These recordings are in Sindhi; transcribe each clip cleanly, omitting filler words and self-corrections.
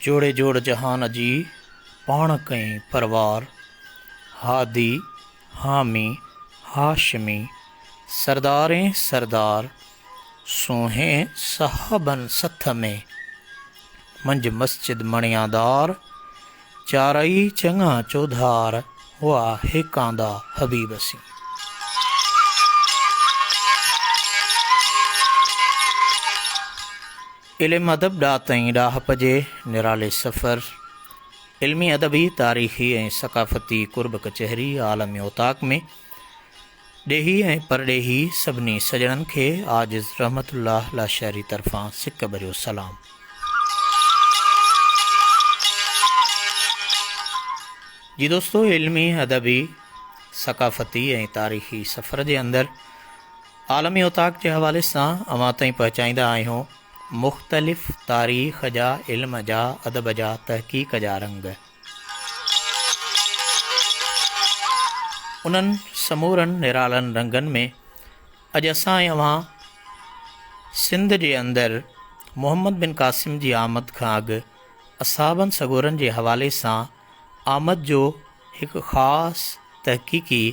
جوڙي جوڙ جهان جي، پاڻ ڪئين پروار، هادي، حامي، هاشمي، سردارين سردار، سونهين صحابن سٿ ۾، منجهه مسجد مڻيادار، چارئي چڱا چوڌار، هئا هيڪاندا حبيب سين. علم ادب ڏات ۽ ڏاهپ جي نرالي سفر، علمي ادبي، تاريخي ۽ ثقافتي قرب ڪچهري عالمي اوطاق ۾ ڏيهي ۽ پرڏيهي سڀني سڄڻن کي عاجز رحمت الله لاشاري طرفان سڪ ڀريو سلام. جي دوستو علمي، ادبي، ثقافتي ۽ تاريخي سفر جي اندر عالمي اوطاق جي حوالي سان اوهان تائين پهچائيندا آهيون مختلف تاريخ جا، علم جا، ادب جا، تحقيق جا رنگ. انهن سمورن نرالن رنگن ۾ اڄ اسان ۽ اوهان سنڌ جي اندر محمد بن قاسم جي آمد کان اڳ اصحابن سڳورن جي حوالي سان آمد جو هڪ خاص تحقيقي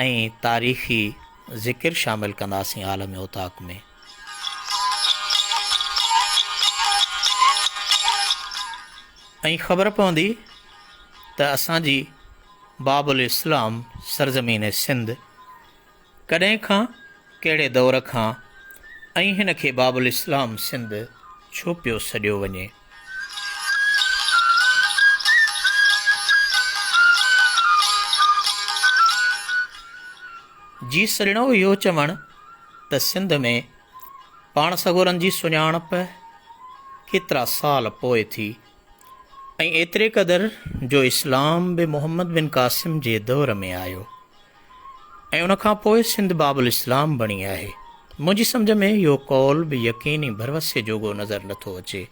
۽ تاريخي ذڪر شامل ڪنداسين عالم اوطاق ۾. ۽ خبر پوندي ته اسان جي باب الاسلام سرزمين سنڌ ڪڏهن کان، ڪهڙي دور کان ۽ هن کي باب الاسلام سنڌ ڇو پيو سڏيو وڃي؟ جي سڄڻو اهو چوڻ ته سنڌ ۾ پاڻ سڳورن جي سڃاڻپ ڪيترا سال پوء ٿي ۽ ايتري قدر جو اسلام به محمد بن قاسم جي دور ۾ آيو ۽ ان کان پوء سنڌ باب الاسلام بڻي آهي. منهنجي سمجهه ۾ اهو قول به يقيني ڀروسي جوڳو نظر نٿو اچي.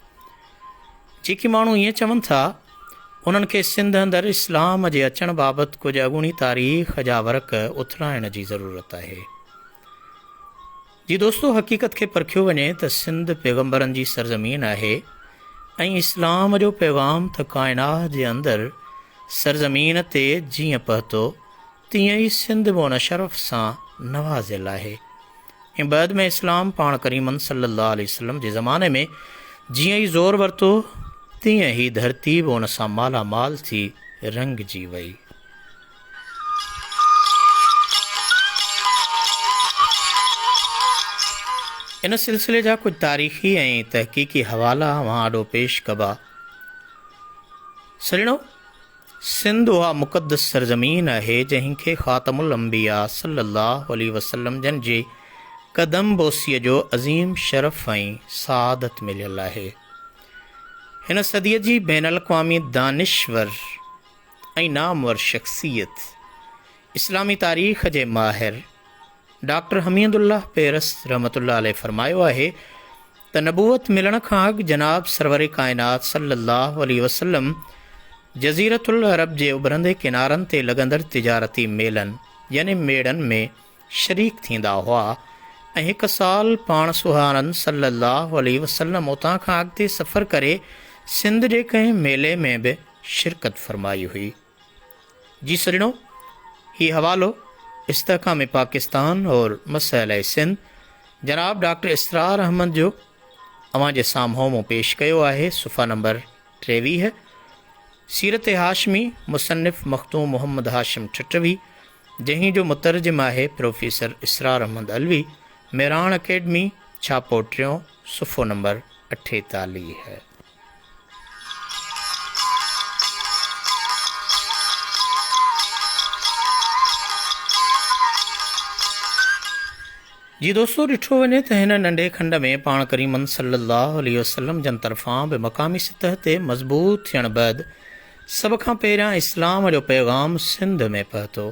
جيڪي ماڻهو ائين چون ٿا، انهن کي سنڌ اندر اسلام جي اچڻ بابت ڪجهه اڳوڻي تاريخ جا ورق اٿلائڻ جي ضرورت آهي. جي دوستو حقيقت کي پرکيو وڃي ته سنڌ پيغمبرن جي سرزمين آهي ۽ اسلام جو پيغام ته ڪائنات جي اندر سرزمين تي جيئن پهتو تيئن ئي سنڌ به ان شرف سان نوازيل آهي ۽ بعد ۾ اسلام پاڻ ڪريمن صلي الله عليه وسلم جي زماني ۾ جيئن ئي زور ورتو تيئن هي ڌرتي به ان سان مالا مال ٿي رنگجي وئي. ان سلسلي جا ڪجهه تاريخي ۽ تحقيقي حوالا اوهان آڏو پيش ڪبا. سڄڻو! سنڌ اها مقدس سرزمين آهي، جنهن کي خاتم الانبياء صلي الله عليه وسلم جن جي قدم بوسيء جو عظيم شرف ۽ سعادت مليل آهي. هن صديء جي بين الاقوامي دانشور، ۽ نامور شخصيت، اسلامي تاريخ جي ماهر ڊاڪٽر حميد الله پيرس رحمة الله عليه فرمايو آهي ته نبوت ملڻ کان اڳ جناب سرور ڪائنات صلي الله عليه وسلم جزيرة العرب جي اڀرندي ڪنارن تي لڳندڙ تجارتي ميلن يعني ميڙن ۾ شريڪ ٿيندا هئا ۽ هڪ سال پاڻ سهارن صلي الله عليه وسلم اتان کان اڳتي سفر ڪري سنڌ جي ڪنهن ميلي ۾ به شرڪت فرمائي هئي. جي سڄڻو! هي حوالو استحڪام پاڪستان اور مسئله سنڌ جناب ڊاڪٽر اسرار احمد جو اوهان جي سامهون مون پيش ڪيو آهي صفحه نمبر 23 سيرت هاشمي مصنف مخدوم محمد هاشم ٺٽوي جنهن جو مترجم آهي پروفيسر اسرار احمد علوي مهراڻ اڪيڊمي ڇاپو ٽيون صفحو نمبر 48. جي دوستو ڏٺو وڃي ته هن ننڍي کنڊ ۾ پاڻ ڪريمن صلي الله عليه وسلم جن طرفان به مقامي سطح تي مضبوط ٿيڻ بعد سڀ کان پهريان اسلام جو پيغام سنڌ ۾ پهتو.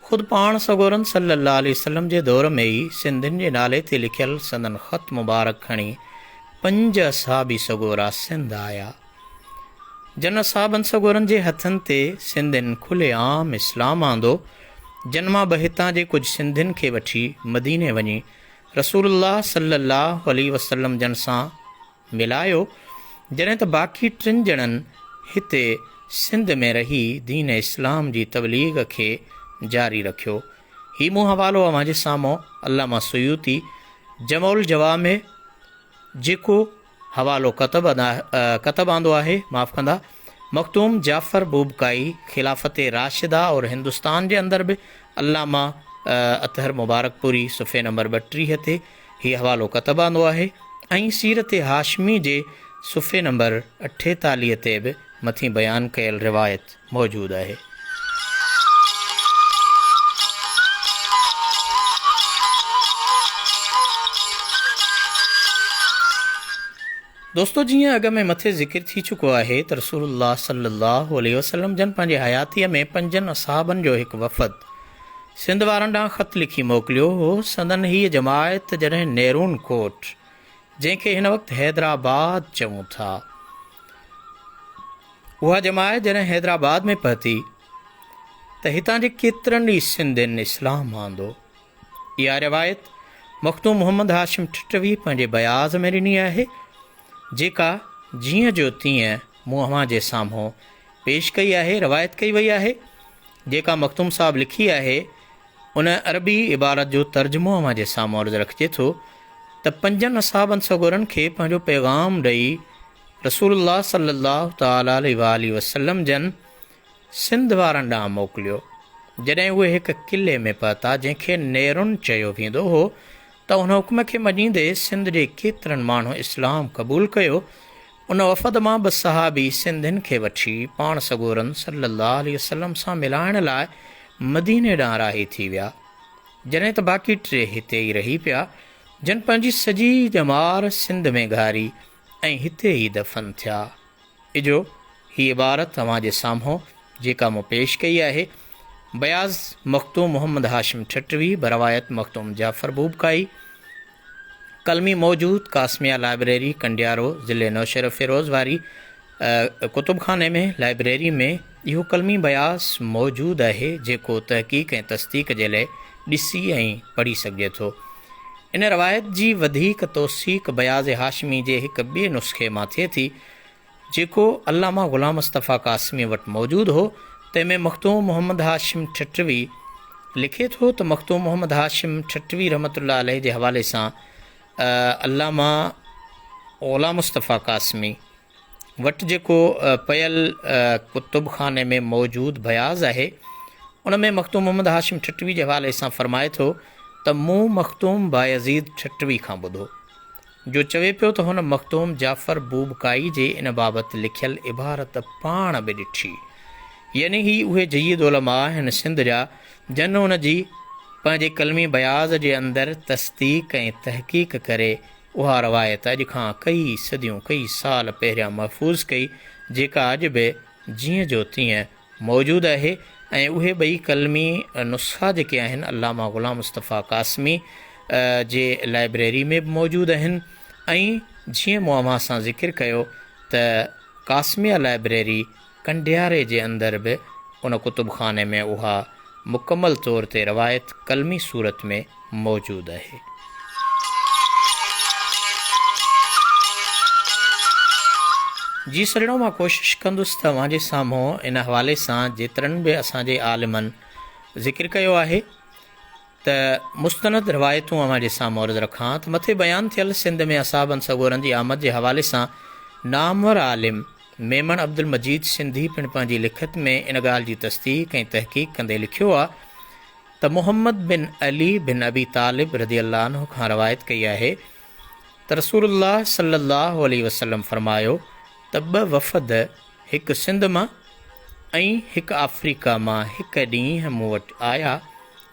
خود پاڻ سڳورن صلّي اللّٰه عليه وسلّم جي دور ۾ ئي سنڌين جي نالي تي لکيل سندن خط مبارڪ کڻي پنج اصحابي سڳورا سنڌ آيا. جن اصحابن سڳورن جي هٿن تي سنڌين کلي عام اسلام آندو، جن مان ٻه هتان جي ڪجهه سنڌين کي وٺي مديني وڃي رسول الله صلّي اللّٰه عليه وسلّم جن سان ملايو. جڏهن ته باقي ٽن ڄڻن هتي سنڌ ۾ رهي دين اسلام جي تبليغ کي جاري رکيو. هي مون حوالو اوهان جي سامهون علامه سيوطي جمع الجوامع جيڪو حوالو ڪتب ڪتب آندو آهي، معاف ڪندا، مخدوم جعفر بوبڪائي خلافت راشده اور هندستان جي اندر به علامه اطهر مبارڪپوري صفحي نمبر 32 تي هي حوالو ڪتب آندو آهي ۽ سيرت هاشمي جي صفحي نمبر 48 تي به مٿين بيان ڪيل روايت موجود آهي. دوستو جيئن اڳ ۾ مٿي ذڪر ٿي چڪو آهي ته رسول الله صلي الله عليه وسلم جن پنهنجي حياتيء ۾ پنجن اصحابن جو هڪ وفد سنڌ وارن ڏانهن خط لکي موڪليو هو. سندن هيء جماعت جڏهن نيرون ڪوٽ جنهن کي هن وقت حيدرآباد چئون ٿا، اها جماعت جڏهن حيدرآباد ۾ پهتي ته هتان جي ڪيترن ئي سنڌين اسلام آندو. اها روايت مخدوم محمد هاشم ٺٽوي پنهنجي بياض ۾ ڏني آهي، جيڪا جيئن جو تيئن مون اوهان جي سامهون پيش ڪئي آهي. روايت ڪئي وئي آهي، جيڪا مخدوم صاحب لکي آهي، ان عربي عبارت جو ترجمو اوهان جي سامهون عرض رکجي ٿو ته پنجن اصحابن سڳورن کي پنهنجو پيغام ڏئي رسول الله صلي الله تعالٰي عليه واٰله وسلم جن سنڌ وارن ڏانهن موڪليو. جڏهن اهي هڪ قلعي ۾ پهتا جنهن کي نيرون چيو ويندو هو ته ان حڪم کي مڃيندي سنڌ جي ڪيترن ماڻهن اسلام قبول ڪيو. ان وفد مان ٻه صحابي سنڌين کي وٺي پاڻ سڳورن صلي الله عليه وسلم سان ملائڻ لاء مديني ڏانهن راهي ٿي ويا. جڏهن ته باقي ٽي هتي ئي رهي پيا جن پنهنجي سڄي ڄمار سنڌ ۾ گهاري ۽ هتي ئي دفن ٿيا. اجهو هي عبارت اوهان جي سامهون جيڪا مون پيش ڪئي آهي. بياض مخدوم محمد هاشم ٺٽوي بروايت مخدوم جعفر بوبڪائي، قلمي موجود قاسميه لائبريري ڪنڊيارو ضلعي نوشهروفيروز واري ڪتب خاني ۾ لائبريري ۾ اهو قلمي بياض موجود آهي جيڪو تحقيق ۽ تصديق جي لئه ڏسي ۽ پڙهي سگهجي ٿو. ان روايت جي وڌيڪ توثيق بياض هاشمي جي هڪ ٻئي نسخي مان ٿئي ٿي، جيڪو علامه غلام مصطفيٰ قاسمي وٽ موجود هو، تنهن ۾ مخدوم محمد هاشم ٺٽوي لکي ٿو ته مخدوم محمد هاشم ٺٽوي رحمة الله عليه جي حوالي سان علامه غلام مصطفيٰ قاسمي وٽ جيڪو پيل ڪتب خاني ۾ موجود بياض آهي، ان ۾ مخدوم محمد هاشم ٺٽوي جي حوالي سان فرمائي ٿو ته مون مخدوم بايزيد ٺٽوي کان ٻڌو، جو چوي پيو ته هن مخدوم جعفر بوبڪائي جي ان بابت لکيل عبارت پاڻ به ڏٺي. يعني هي اهي جيد علماء آهن سنڌ جا، جن ان جي پنهنجي قلمي بياض جي اندر تصديق ۽ تحقيق ڪري اها روايت اڄ کان ڪئي صديون ڪئي سال پهريان محفوظ ڪئي جيڪا اڄ به جيئن جو تيئن موجود آهي ۽ اهي ٻئي قلمي نسخا جيڪي آهن علامه غلام مصطفيٰ قاسمي جي لائبريري ۾ به موجود آهن ۽ جيئن مون اوهان سان ذڪر ڪيو ته قاسميه لائبريري ڪنڊياري جي اندر به ان ڪتب خاني ۾ اها مڪمل طور تي روايت قلمي صورت ۾ موجود آهي. جي سڄڻو مان ڪوشش ڪندس ته اوهان جي سامهون ان حوالي سان جيترن به اسان جي عالمن ذڪر ڪيو آهي ته مستند روايتون اوهان جي سامهون عرض رکان ته مٿي بيان ٿيل سنڌ ۾ اصحابن سڳورن جي آمد جي حوالي سان نامور عالم ميمڻ عبدالمجيد سنڌي پڻ پنهنجي لکت ۾ ان ڳالهه جي تصديق ۽ تحقيق ڪندي لکيو آ ته محمد بن علي بن ابي طالب رضي الله عنه کان روايت ڪئي آهي ته رسول الله صلي الله عليه وسلم فرمايو ته ٻه وفد هڪ سنڌ مان ۽ هڪ آفريڪا مان هڪ ڏينهن مون وٽ آيا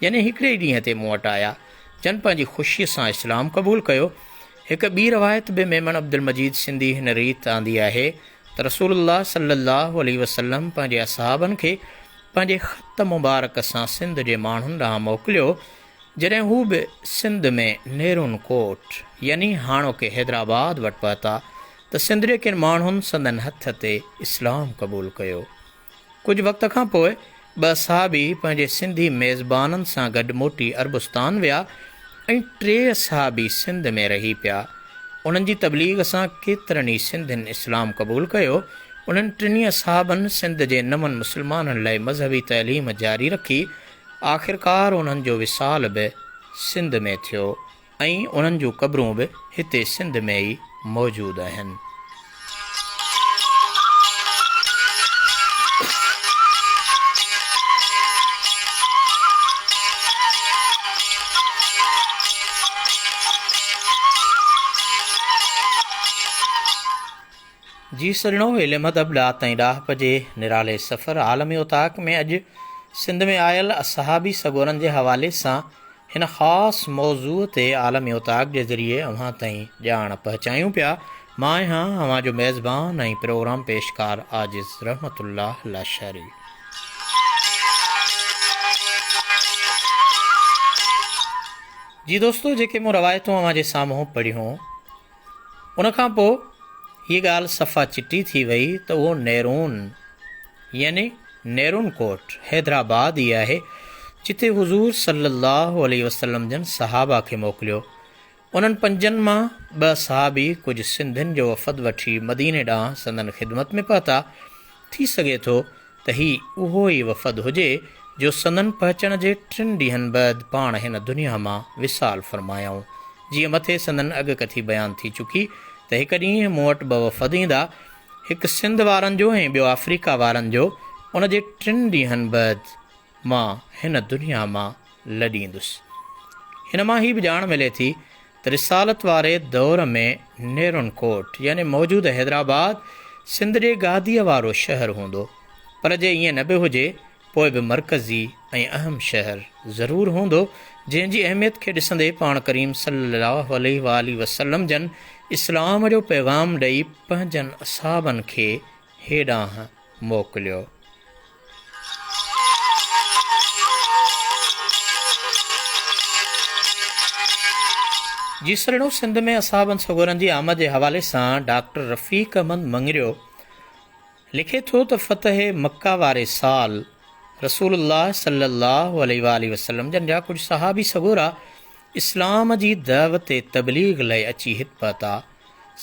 يعني هڪڙي ئي ڏينهن تي مون وٽ آيا جن پنهنجي خوشيء سان اسلام قبول ڪيو. هڪ ٻي روايت به ميمڻ عبدالمجيد سنڌي هن ريت آندي آهي ته رسول الله صلي الله عليه وسلم پنهنجي اصحابن کي پنهنجي خط مبارڪ سان سنڌ جي ماڻهن ڏانهن موڪليو جڏهن هو به سنڌ ۾ نيرون ڪوٽ يعني هاڻوڪي حيدرآباد وٽ پهتا ته سنڌ جي ڪن ماڻهن سندن هٿ تي اسلام قبول ڪيو. ڪجهه وقت کان پوء ٻه صحابي پنهنجي سنڌي ميزبانن سان گڏ موٽي عربستان ويا ۽ ٽي صحابي سنڌ ۾ رهي پيا. انهن جي تبليغ سان ڪيترن ئي سنڌين اسلام قبول ڪيو. انهن ٽنهي اصحابن سنڌ جي نون مسلمانن لاء مذهبي تعليم جاري رکي. آخرڪار انهن جو وصال به سنڌ ۾ ٿيو ۽ انهن جون قبرون به هتي سنڌ ۾ ئي موجود آهن. جي سڄڻو علم ادب ڏات ۽ ڏاهپ جي نرالي سفر عالمي اوطاق ۾ اڄ سنڌ ۾ آيل اصحابي سڳورن جي حوالي سان هن خاص موضوع تي عالمي اوطاق جي ذريعي اوهان تائين ڄاڻ پهچايون پيا. مان آهيان اوهان جو ميزبان ۽ پروگرام پيشڪار عاجز رحمت الله لاشاري. جي دوستو جيڪي مون روايتون اوهان جي سامهون پڙهيون ان کان پوء هيء ڳالهه صفا چٽي ٿي وئي ته اهو نيرون يعني نيرون ڪوٽ حيدرآباد ئي آهي جتي حضور صلي الله عليه وسلم جن صحابه کي موڪليو. انهن پنجن مان ٻه صحابي ڪجهه سنڌين جو وفد وٺي مديني ڏانهن سندن خدمت ۾ پهتا. ٿي سگهي ٿو ته هي اهو ئي وفد هجي جو سندن پهچڻ جي ٽن ڏينهن بعد پاڻ هن دنيا مان وصال فرمايائون. جيئن مٿي سندن اڳڪٿي بيان ٿي چڪي ته هڪ ڏينهن مون وٽ ٻه وفد ايندا، هڪ سنڌ وارن جو ۽ ٻيو آفريڪا وارن جو، ان جي ٽن ڏينهن بعد مان هن دنيا مان لڏيندس. هن مان هي به ڄاڻ ملي ٿي ته رسالت واري دور ۾ نيرون ڪوٽ يعني موجوده حيدرآباد سنڌ جي گاديء وارو شهر هوندو، پر جي ائين نه به هجي پوء به مرڪزي ۽ اهم شهر ضرور هوندو، جنهن جي اهميت کي ڏسندي پاڻ ڪريم صلّي اللّٰه عليه واٰله وسلّم جن اسلام جو پيغام ڏئي پنهنجن اصحابن کي هيڏانهن موڪليو. جي سرڻو سنڌ ۾ اصحابن سڳورن جي آمد جي حوالي سان ڊاڪٽر رفيق احمد مڱريو لکي ٿو ته فتح مڪه واري سال رسول الله صلي الله عليه واٰله وسلم جن جا ڪجهه صحابي سڳورا اسلام جي دعوت تبليغ لئه اچي هت پهتا.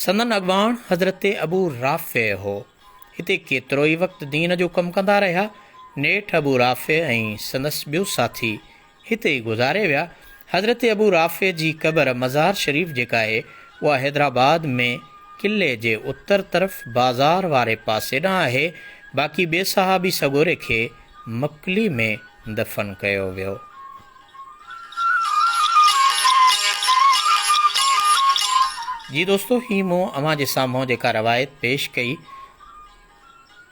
سندن اڳواڻ حضرت ابو رافع هو. هتي ڪيترو ئي وقت دين جو ڪم ڪندا رهيا. نيٺ ابو رافع ۽ سندس ٻيو ساٿي هتي ئي گذاري ويا. حضرت ابو رافع جي قبر مزار شريف جيڪا آهي اها حيدرآباد ۾ قلعي جي اتر طرف بازار واري پاسي ڏانهن آهي. باقي ٻئي صحابي سڳوري کي مڪلي ۾ دفن ڪيو ويو. جي دوستو هي مون اوهان جي سامهون جيڪا روايت پيش ڪئي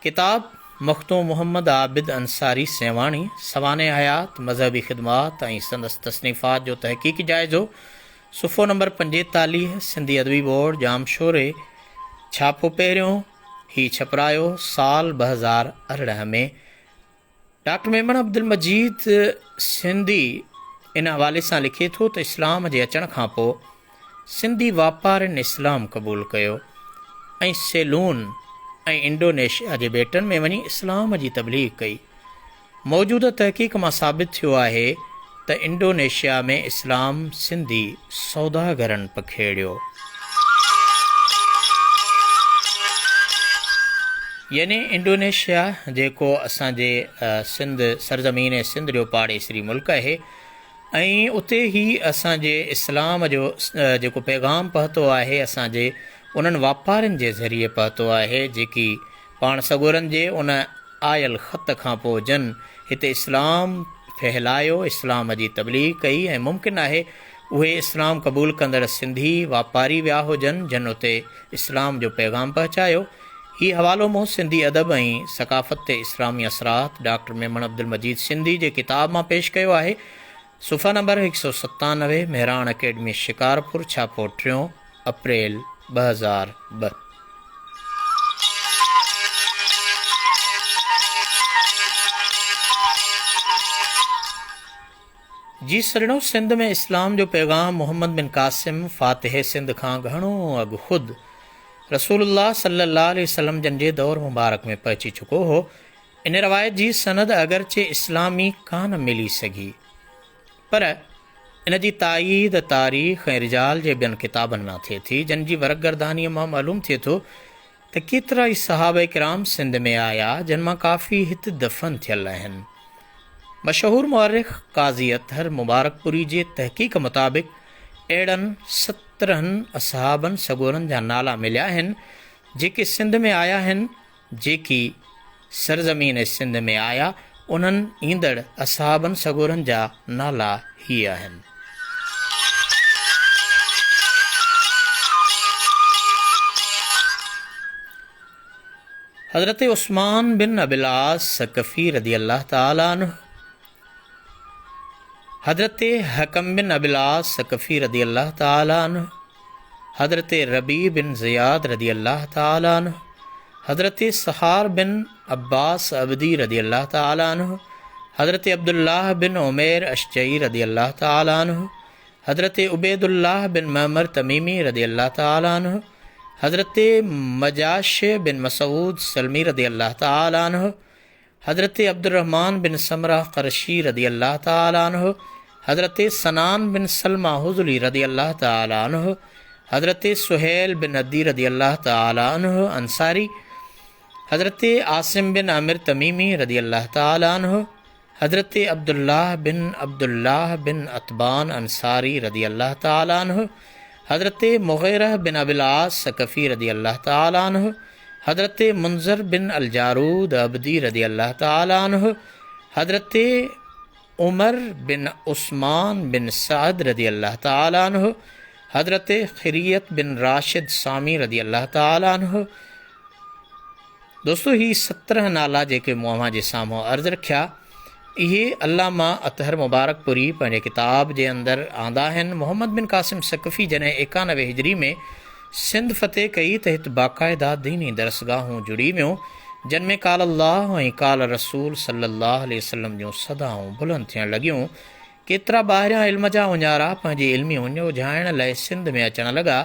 ڪتاب مخدوم محمد عابد انصاري سيوهاڻي، سوانح حيات، مذهبي خدمات ۽ سندس تصنيفات جو تحقيقي جائزو، صفحو نمبر 45، سنڌي ادبي بورڊ، ڄامشوري، ڇاپو پهريون، هي ڇپرايو سال 2018 ۾. ڊاڪٽر ميمڻ عبدالمجيد سنڌي ان حوالي سان لکي ٿو ته اسلام جي اچڻ کان پوء سنڌي واپارين اسلام قبول ڪيو ۽ سيلون ۽ انڊونيشيا جي ٻيٽن ۾ وڃي اسلام جي تبليغ ڪئي. موجوده تحقيق مان ثابت ٿيو آهي ته انڊونيشيا ۾ اسلام سنڌي سوداگرن پکيڙيو. يعني انڊونيشيا جيڪو اسان جي سنڌ سرزمين سنڌ جو پاڙيسري ملڪ آهي ۽ اتي هي اسان جي اسلام جو جيڪو پيغام پهتو آهي اسان جي انهن واپارين جي ذريعي پهتو آهي جيڪي پاڻ سڳورن جي ان آيل خط کان پوء جن هتي اسلام ڦهلايو، اسلام جي تبليغ ڪئي ۽ ممڪن آهي اهي اسلام قبول ڪندڙ سنڌي واپاري ويا هجن جن اتي اسلام جو پيغام پهچايو. هي حوالو مون سنڌي ادب ۽ ثقافت تي اسلامي اثرات ڊاڪٽر ميمڻ عبدالمجيد سنڌي جي ڪتاب مان پيش ڪيو آهي. صفحه نمبر 197، مهراڻ اڪيڊمي شڪارپور، ڇاپو ٽيون، اپريل 2002. جي سرڻو سنڌ ۾ اسلام جو پيغام محمد بن قاسم فاتح سنڌ کان گهڻو اڳ خود رسول الله صلي الله عليه وسلم جن جي دور مبارڪ ۾ پهچي چڪو هو. ان روايت جي سند اگرچه اسلامي ڪانه ملي سگهي پر. ان جي تائيد تاريخ ۽ رجال جي ٻين ڪتابن مان ٿئي ٿي، جن جي ورق گردانيء مان معلوم ٿئي ٿو ته ڪيترائي صحابه ڪرام سنڌ ۾ آيا، جن مان ڪافي هت دفن ٿيل آهن. مشهور مؤرخ قاضي اطهر مبارڪپوري جي تحقيق مطابق اهڙن 17 اصحابن سڳورن جا نالا مليا آهن، جيڪي سنڌ ۾ آيا آهن، جيڪي سرزمين سنڌ ۾ آيا، انهن ايندڙ اصحابن سڳورن جا نالا هي آهن. حضرت عثمان بن ابي العاص ثقفي رضي الله تعالٰي عنه، حضرت حڪم بن ابي العاص ثقفي رضي الله تعالٰي عنه، حضرت ربيع بن زياد رضي الله تعالٰي عنه، حضرت سحار بن عباس عبدي رضي الله تعالٰي عنه، حضرت عبدالله بن عمير اشجعي رضي الله تعالٰي عنه، حضرت عبيد الله بن معمر تميمي رضي الله تعالٰي عنه، حضرت مجاشع بن مسعود سلمي رضي الله تعالٰي عنه، حضرت عبدالرحمان بن سمره قرشي رضي الله تعالٰي عنه، حضرت سنان بن سلمه هذلي رضي الله تعالٰي عنه، حضرت سهيل بن عدي رضي الله تعالٰي عنه انصاري، حضرت عاصم بن عامر تميمي رضي الله تعالٰي عنه، حضرت عبدالله بن عبدالله بن عتبان انصاري رضي الله تعالٰي عنه، حضرت مغيره بن ابي العاص ثقفي رضي الله تعالٰي عنه، حضرت منذر بن الجارود عبدي رضي الله تعالٰي عنه، حضرت عمر بن عثمان بن سعد رضي الله تعالٰي عنه، حضرت خريت بن راشد سامي رضي الله تعالٰي عنه. دوستو هي 17 نالا جيڪي مون اوهان جي سامهون عرض رکيا اهي علامه اطهر مبارڪپوري پنهنجي ڪتاب جي اندر آندا آهن. محمد بن قاسم ثقفي جڏهن 91 هجري ۾ سنڌ فتح ڪئي ته هت باقاعده ديني درسگاهون جڙي ويون جن ۾ قال الله ۽ قال رسول صلي الله عليه وسلم جون صدائون بلند ٿيڻ لڳيون. ڪيترا ٻاهريان علم جا اڃارا پنهنجي علمي اڃ اجهائڻ لئه سنڌ ۾ اچڻ لڳا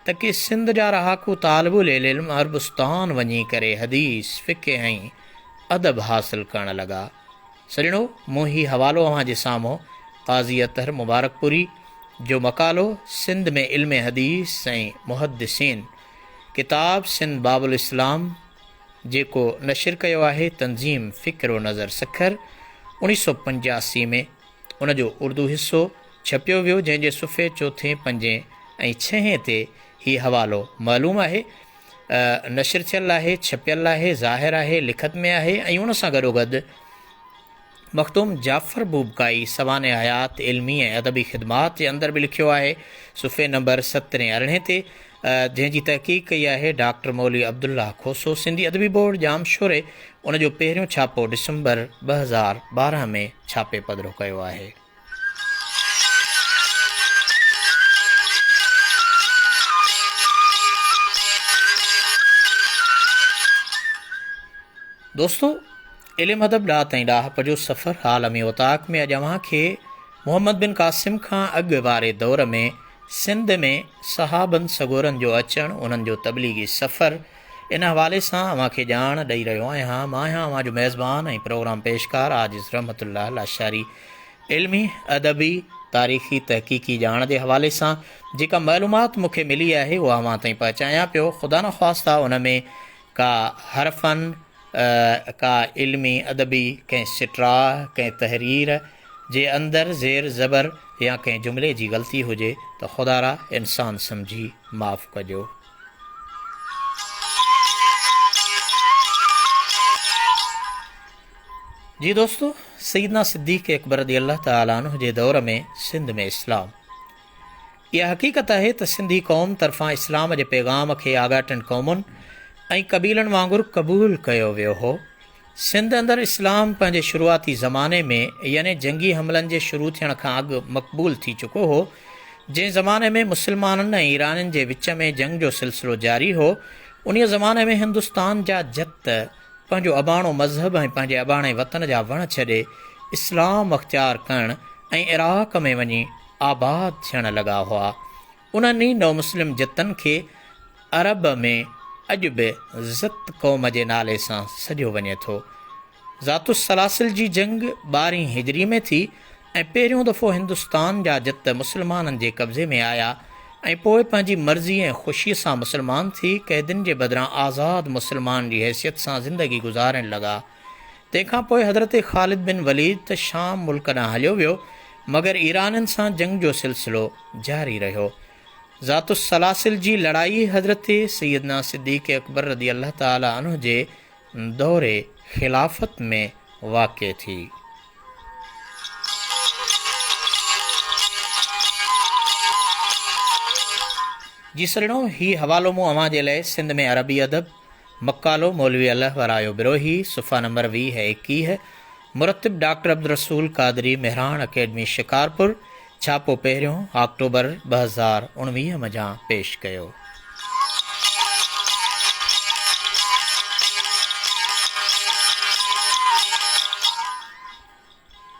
ته ڪي سنڌ جا رهاڪو طالب العلم عربستان وڃي ڪري حديث، فقه ۽ ادب حاصل ڪرڻ لڳا. سڄڻو! مون هي حوالو اوهان جي سامهون قاضي اطهر مبارڪپوري جو مقالو سنڌ ۾ علم حديث ۽ محدثين، ڪتاب سنڌ باب الاسلام جيڪو نشر ڪيو آهي تنظيم فڪر و نظر سکر 1985 ۾ ان جو اردو حصو ڇپيو ويو جنهن جي صفحي چوٿين، پنجين ۽ ڇهين تي هي حوالو معلوم آهي. نشر ٿيل آهي، ڇپيل آهي، ظاهر آهي، لکت ۾ آهي ۽ ان سان گڏوگڏ مخدوم جعفر بوبڪائي سوانح حيات، علمي ۽ ادبي خدمات جي اندر به لکيو آهي، صفحي نمبر سترهين ارڙهين تي، جنهن جي تحقيق ڪئي آهي ڊاڪٽر مولوي عبدالله کوسو، سنڌي ادبي بورڊ ڄامشوري ان جو پهريون ڇاپو ڊسمبر 2012 ۾ ڇاپي پڌرو ڪيو آهي. دوستو علم ادب ڏات ۽ ڏاهپ جو سفر عالمي اوطاق ۾ اڄ اوهان کي محمد بن قاسم کان اڳ واري دور ۾ سنڌ ۾ صحابن سڳورن جو اچڻ انهن جو تبليغي سفر ان حوالي سان اوهان کي ڄاڻ ڏئي رهيو آهيان. مان آهيان اوهان جو ميزبان ۽ پروگرام پيشڪار عاجز رحمت الله لاشاري. علمي، ادبي، تاريخي، تحقيقي ڄاڻ جي حوالي سان جيڪا معلومات مون کي ملي آهي اها اوهان تائين پهچايان پيو. خدا نخواسته ان ۾ ڪا حرفن، ڪا علمي، ادبي ڪنهن سٽراء، ڪنهن تحرير جي اندر زير زبر يا ڪنهن جملي جي غلطي هجي ته خدارا انسان سمجهي معاف ڪجو. جي دوستو سيدنا صديق اڪبر رضي الله تعالٰي عنه جي دور ۾ سنڌ ۾ اسلام اها حقيقت آهي ته سنڌي قوم طرفان اسلام جي پيغام کي آڳاٽن قومن ۽ قبيلن وانگر قبول ڪيو ويو هو سنڌ اندر اسلام پنهنجي شروعاتي زماني ۾ يعني جنگي حملن جي شروع ٿيڻ کان اڳ مقبول ٿي چڪو هو، جنهن زماني ۾ مسلمانن ۽ ايرانين جي وچ ۾ جنگ جو سلسلو جاري هو، انهيء زماني ۾ هندستان جا جت پنهنجو اباڻو مذهب ۽ پنهنجي اباڻي وطن جا وڻ ڇڏي اسلام اختيار ڪرڻ ۽ عراق ۾ وڃي آباد ٿيڻ لڳا هئا. انهن ئي نومسلم جتن کي عرب ۾ اڄ به زت قوم جي نالي سان سڏيو وڃي ٿو. ذات السلاسل جي جنگ ٻارهين هجري ۾ ٿي. ۽ پهريون دفعو هندستان جا جت مسلمانن جي قبضي ۾ آيا ۽ پوء پنهنجي مرضي ۽ خوشيء سان مسلمان ٿي قيدين جي بدران آزاد مسلمان جي حيثيت سان زندگي گذارڻ لڳا. تنهن کان پوء حضرت خالد بن وليد ته شام ملڪ ڏانهن هليو ويو، مگر ايرانين سان جنگ جو سلسلو جاري رهيو. ذات السلاسل جي لڙائي حضرت سيدنا صديق اڪبر رضي الله تعالٰي عنه جي دور خلافت ۾ واقع ٿي. جي سرڻو، هي حوالو مون اوهان جي لئه سنڌ ۾ عربي ادب، مقالو مولوي الله ورايو بروهي، صفحا نمبر 20 21، مرتب ڊاڪٽر عبدالرسول قادري، مهراڻ اڪيڊمي شڪارپور، ڇاپو پهريون، آڪٽوبر 2019 منجهان پيش ڪيو.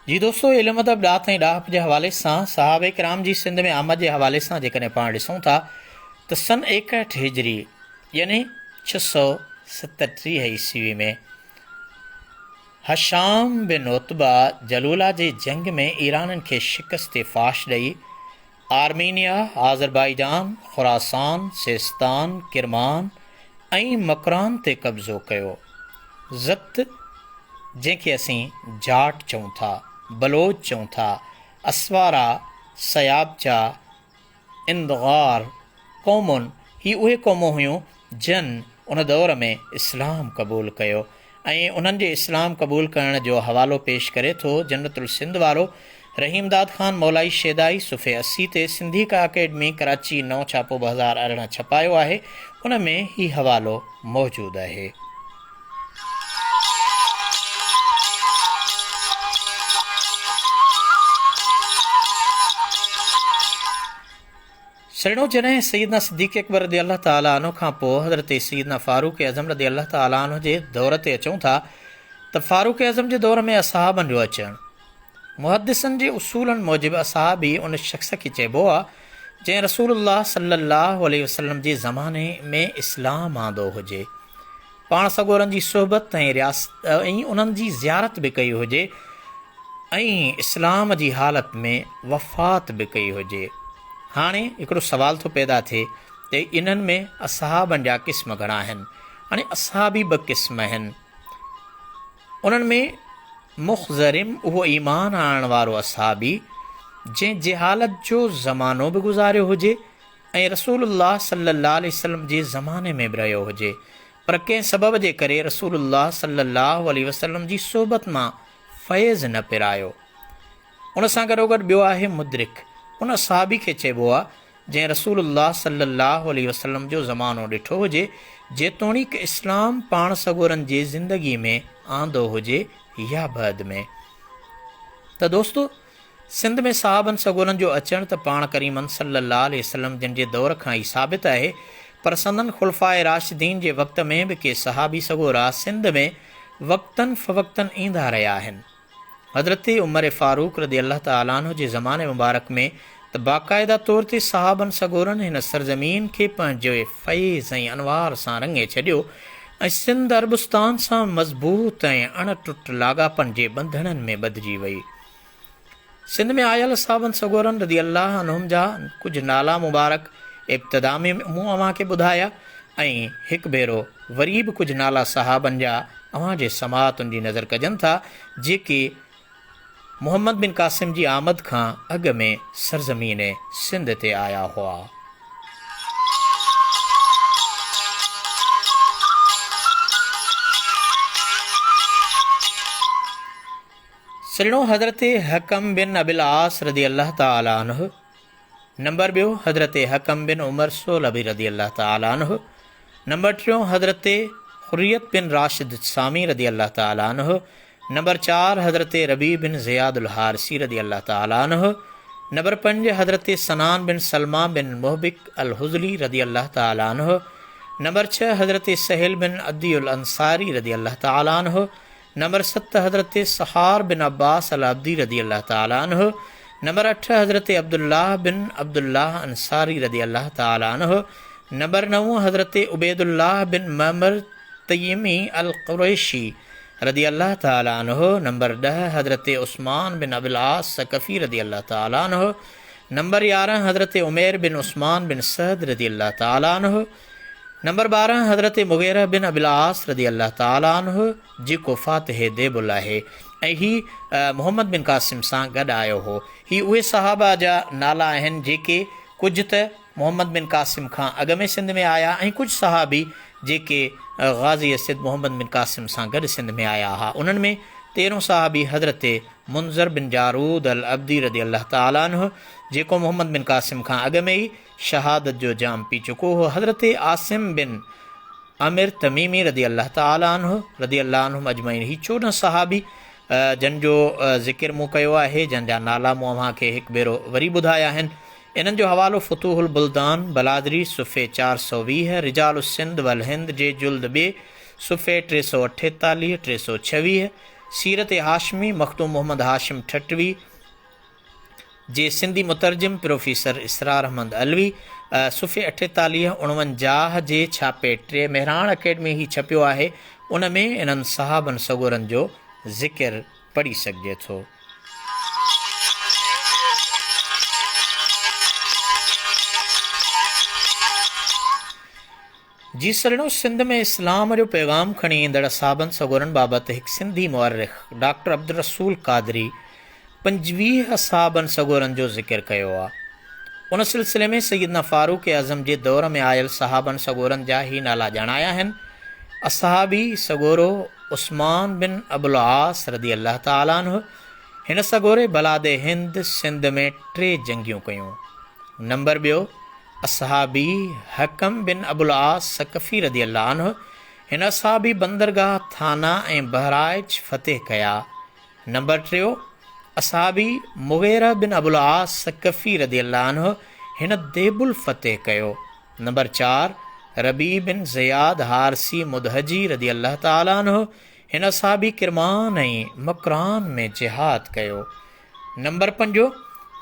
جي دوستو علم ادب ڏات ۽ ڏاهپ جي حوالي سان صحابه ڪرام جي سنڌ ۾ آمد جي حوالي سان جيڪڏهن پاڻ ڏسون ٿا ته سن 61 هجري يعني 637 عيسوي ۾ هشام بن عتبه جلولا جي جنگ ۾ ايرانين کي شڪست فاش ڏئي آرمينيا، آذربائيجان، خراسان، سيستان، ڪرمان ۽ مڪران تي قبضو ڪيو. زت، جنهن کي اسين جاٽ چئون ٿا، بلوچ چئون ٿا، اسوارا، سيابچا، اندغار قومون، هي اهي قومون هيون جن ان دور ۾ اسلام قبول ڪيو ۽ انهن جي اسلام قبول ڪرڻ جو حوالو پيش ڪري ٿو جنت السنڌ وارو رحيمداد خان مولائي شيدائي صفحي 80 تي سنڌيڪا اڪيڊمي ڪراچي نئون ڇاپو 2018 ڇپايو آهي ان ۾ هي حوالو موجود آهي. سرڻو جڏهن سيدنا صديق اڪبر رضي الله تعالٰي عنه کان پوء حضرت سيدنا فاروق اعظم رضي الله تعالٰي عنه جي دور تي اچون ٿا ته فاروق اعظم جي دور ۾ اصحابن جو اچڻ محدثن جي اصولن موجب اصحابي ان شخص کي چئبو آ جنهن رسول الله صلي الله عليه وسلم جي زماني ۾ اسلام آندو هجي پاڻ سڳورن جي صحبت ۽ رياست ۽ انهن جي زيارت به ڪئي هجي ۽ اسلام جي حالت ۾ وفات به ڪئي هجي. هاڻي هڪڙو سوال ٿو پيدا ٿئي ته انهن ۾ اصحابن جا قسم گهڻا آهن؟ هاڻي اصحابي ٻه قسم آهن. انهن ۾ مخضرم اهو ايمان آڻڻ وارو اصحابي جنهن جهالت جو زمانو به گذاريو هجي ۽ رسول الله صلي الله عليه وسلم جي زماني ۾ به رهيو هجي پر ڪنهن سبب جي ڪري رسول الله صلي الله عليه وسلم جي صحبت مان فيض نه پرايو. ان سان گڏوگڏ ٻيو آهي مدرڪ، ان صحابي کي چئبو آهي جنهن رسول الله صلي الله عليه وسلم جو زمانو ڏٺو هجي، جيتوڻيڪ اسلام پاڻ سڳورن جي زندگي ۾ آندو هجي يا بعد ۾. ته دوستو! سنڌ ۾ صحابن سڳورن جو اچڻ ته پاڻ ڪريمن صلّي اللّٰه عليه وسلّم جن جي دور کان ئي ثابت آهي پر سندن خلفاء راشدين جي وقت ۾ به ڪي صحابي سڳورا سنڌ ۾ وقتن فوقتن ايندا رهيا آهن. حضرت عمر فاروق رضي الله تعالٰي عنه جي زماني مبارڪ ۾ ته باقاعده طور تي صحابن سڳورن هن سرزمين کي پنهنجي فيض ۽ انوار سان رڱي ڇڏيو ۽ سنڌ عربستان سان مضبوط ۽ اڻ ٽٽ لاڳاپن جي ٻنڌڻن ۾ ٻڌجي وئي. سنڌ ۾ آيل اصحابن سڳورن رضي الله عنهم جا ڪجهه نالا مبارڪ ابتدا ۾ مون اوهان کي ٻڌايا ۽ هڪ ڀيرو وري به ڪجهه نالا صحابن جا اوهان جي سماعتن جي نظر ڪجن ٿا جيڪي محمد بن قاسم جي آمد کان اڳ ۾ سرزمين سنڌ تي آيا هئا. سرڻو حضرت حڪم بن ابي العاص رضي الله تعالٰي عنه، نمبر ٻيو حضرت حڪم بن عمر سولبي رضي الله تعالٰي عنه، نمبر ٽيون حضرت حريت بن راشد سامي رضي الله تعالٰي عنه، نمبر چار حضرت ربيع بن زياد الحارثي رضي الله تعالٰي عنه، نمبر پنج حضرت سنان بن سلمه بن محبق الهذلي رضي الله تعالٰي عنه، نمبر ڇهه حضرت سهيل بن عدي الانصاري رضي الله تعالٰي عنه، نمبر ست حضرت سحار بن عباس العبدي رضي الله تعالٰي عنه، نمبر اٺ حضرت عبدالله بن عبدالله انصاري رضي الله تعالٰي عنه، نمبر نو حضرت عبيدالله بن معمر تيمي القريشي رضي الله تعالٰي عنه، نمبر ڏهه حضرت عثمان بن ابي العاص ثقفي رضي الله تعالٰي عنه، نمبر 11 حضرت عمير بن عثمان بن سعد رضي الله تعالٰي عنه، نمبر 12 حضرت مغيره بن ابي العاص رضي الله تعالٰي عنه جيڪو فاتح ديبل آهي ۽ هي محمد بن قاسم سان گڏ آيو هو. هي اهي صحابه جا نالا آهن جيڪي ڪجهه ته محمد بن قاسم کان اڳ ۾ سنڌ ۾ آيا ۽ ڪجهه صحابي جيڪي غازي سيد محمد بن قاسم سان گڏ سنڌ ۾ آيا ها انهن ۾ تيرهون صحابي حضرت منذر بن جارود العبدي رضي الله تعالٰي عنه جيڪو محمد بن قاسم کان اڳ ۾ ئي شهادت جو جام پي چڪو هو حضرت عاصم بن عامر تميمي رضي الله تعالٰي عنه رضي الله عنهم اجمعين هي 14 صحابي جن جو ذڪر مون ڪيو آهي جن جا نالا مون اوهان کي هڪ ڀيرو وري ٻڌايا آهن انهن جو حوالو فتوح البلدان، بلاذري، صفحي 420، رجال السنڌ والهند جي جلد ٻئي، صفحي 348، 326، سيرت هاشمي، مخدوم محمد هاشم ٺٽوي، جي سنڌي مترجم پروفيسر اسرار احمد علوي، صفحي 48، 49 جي ڇاپي ٽي، مهراڻ اڪيڊمي هي ڇپيو آهي، ان ۾ انهن صحابن سڳورن جو ذڪر پڙهي سگهجي ٿو. جي سرڻو سنڌ ۾ اسلام جو پيغام کڻي ايندڙ اصحابن سڳورن بابت هڪ سنڌي مؤرخ ڊاڪٽر عبدالرسول قادري 25 اصحابن سڳورن جو ذڪر ڪيو آ. ان سلسلي ۾ سيدنا فاروق اعظم جي دور ۾ آيل صحابن سڳورن جا هي نالا ڄاڻايا آهن، اصحابي سڳورو عثمان بن ابوالعاص رضي الله تعالٰي عنه، هن سڳوري بلاد هند، سنڌ، ۾ ٽي جنگيون ڪيون. نمبر ٻيو، اصحابي حڪم بن ابوالعاص ثقفي رضي الله عنه، هن اصحابي بندرگاهه ٿانا ۽ بهرائچ فتح ڪيا. نمبر ٽيو، اصحابي مغيره بن ابوالعاص ثقفي رضي الله عنه هن ديبل فتح ڪيو. نمبر چار، ربيع بن زياد حارثي مدهجي رضي الله تعالٰي عنه هن اصحابي ڪرمان ۽ مڪران ۾ جهاد ڪيو. نمبر پنجو،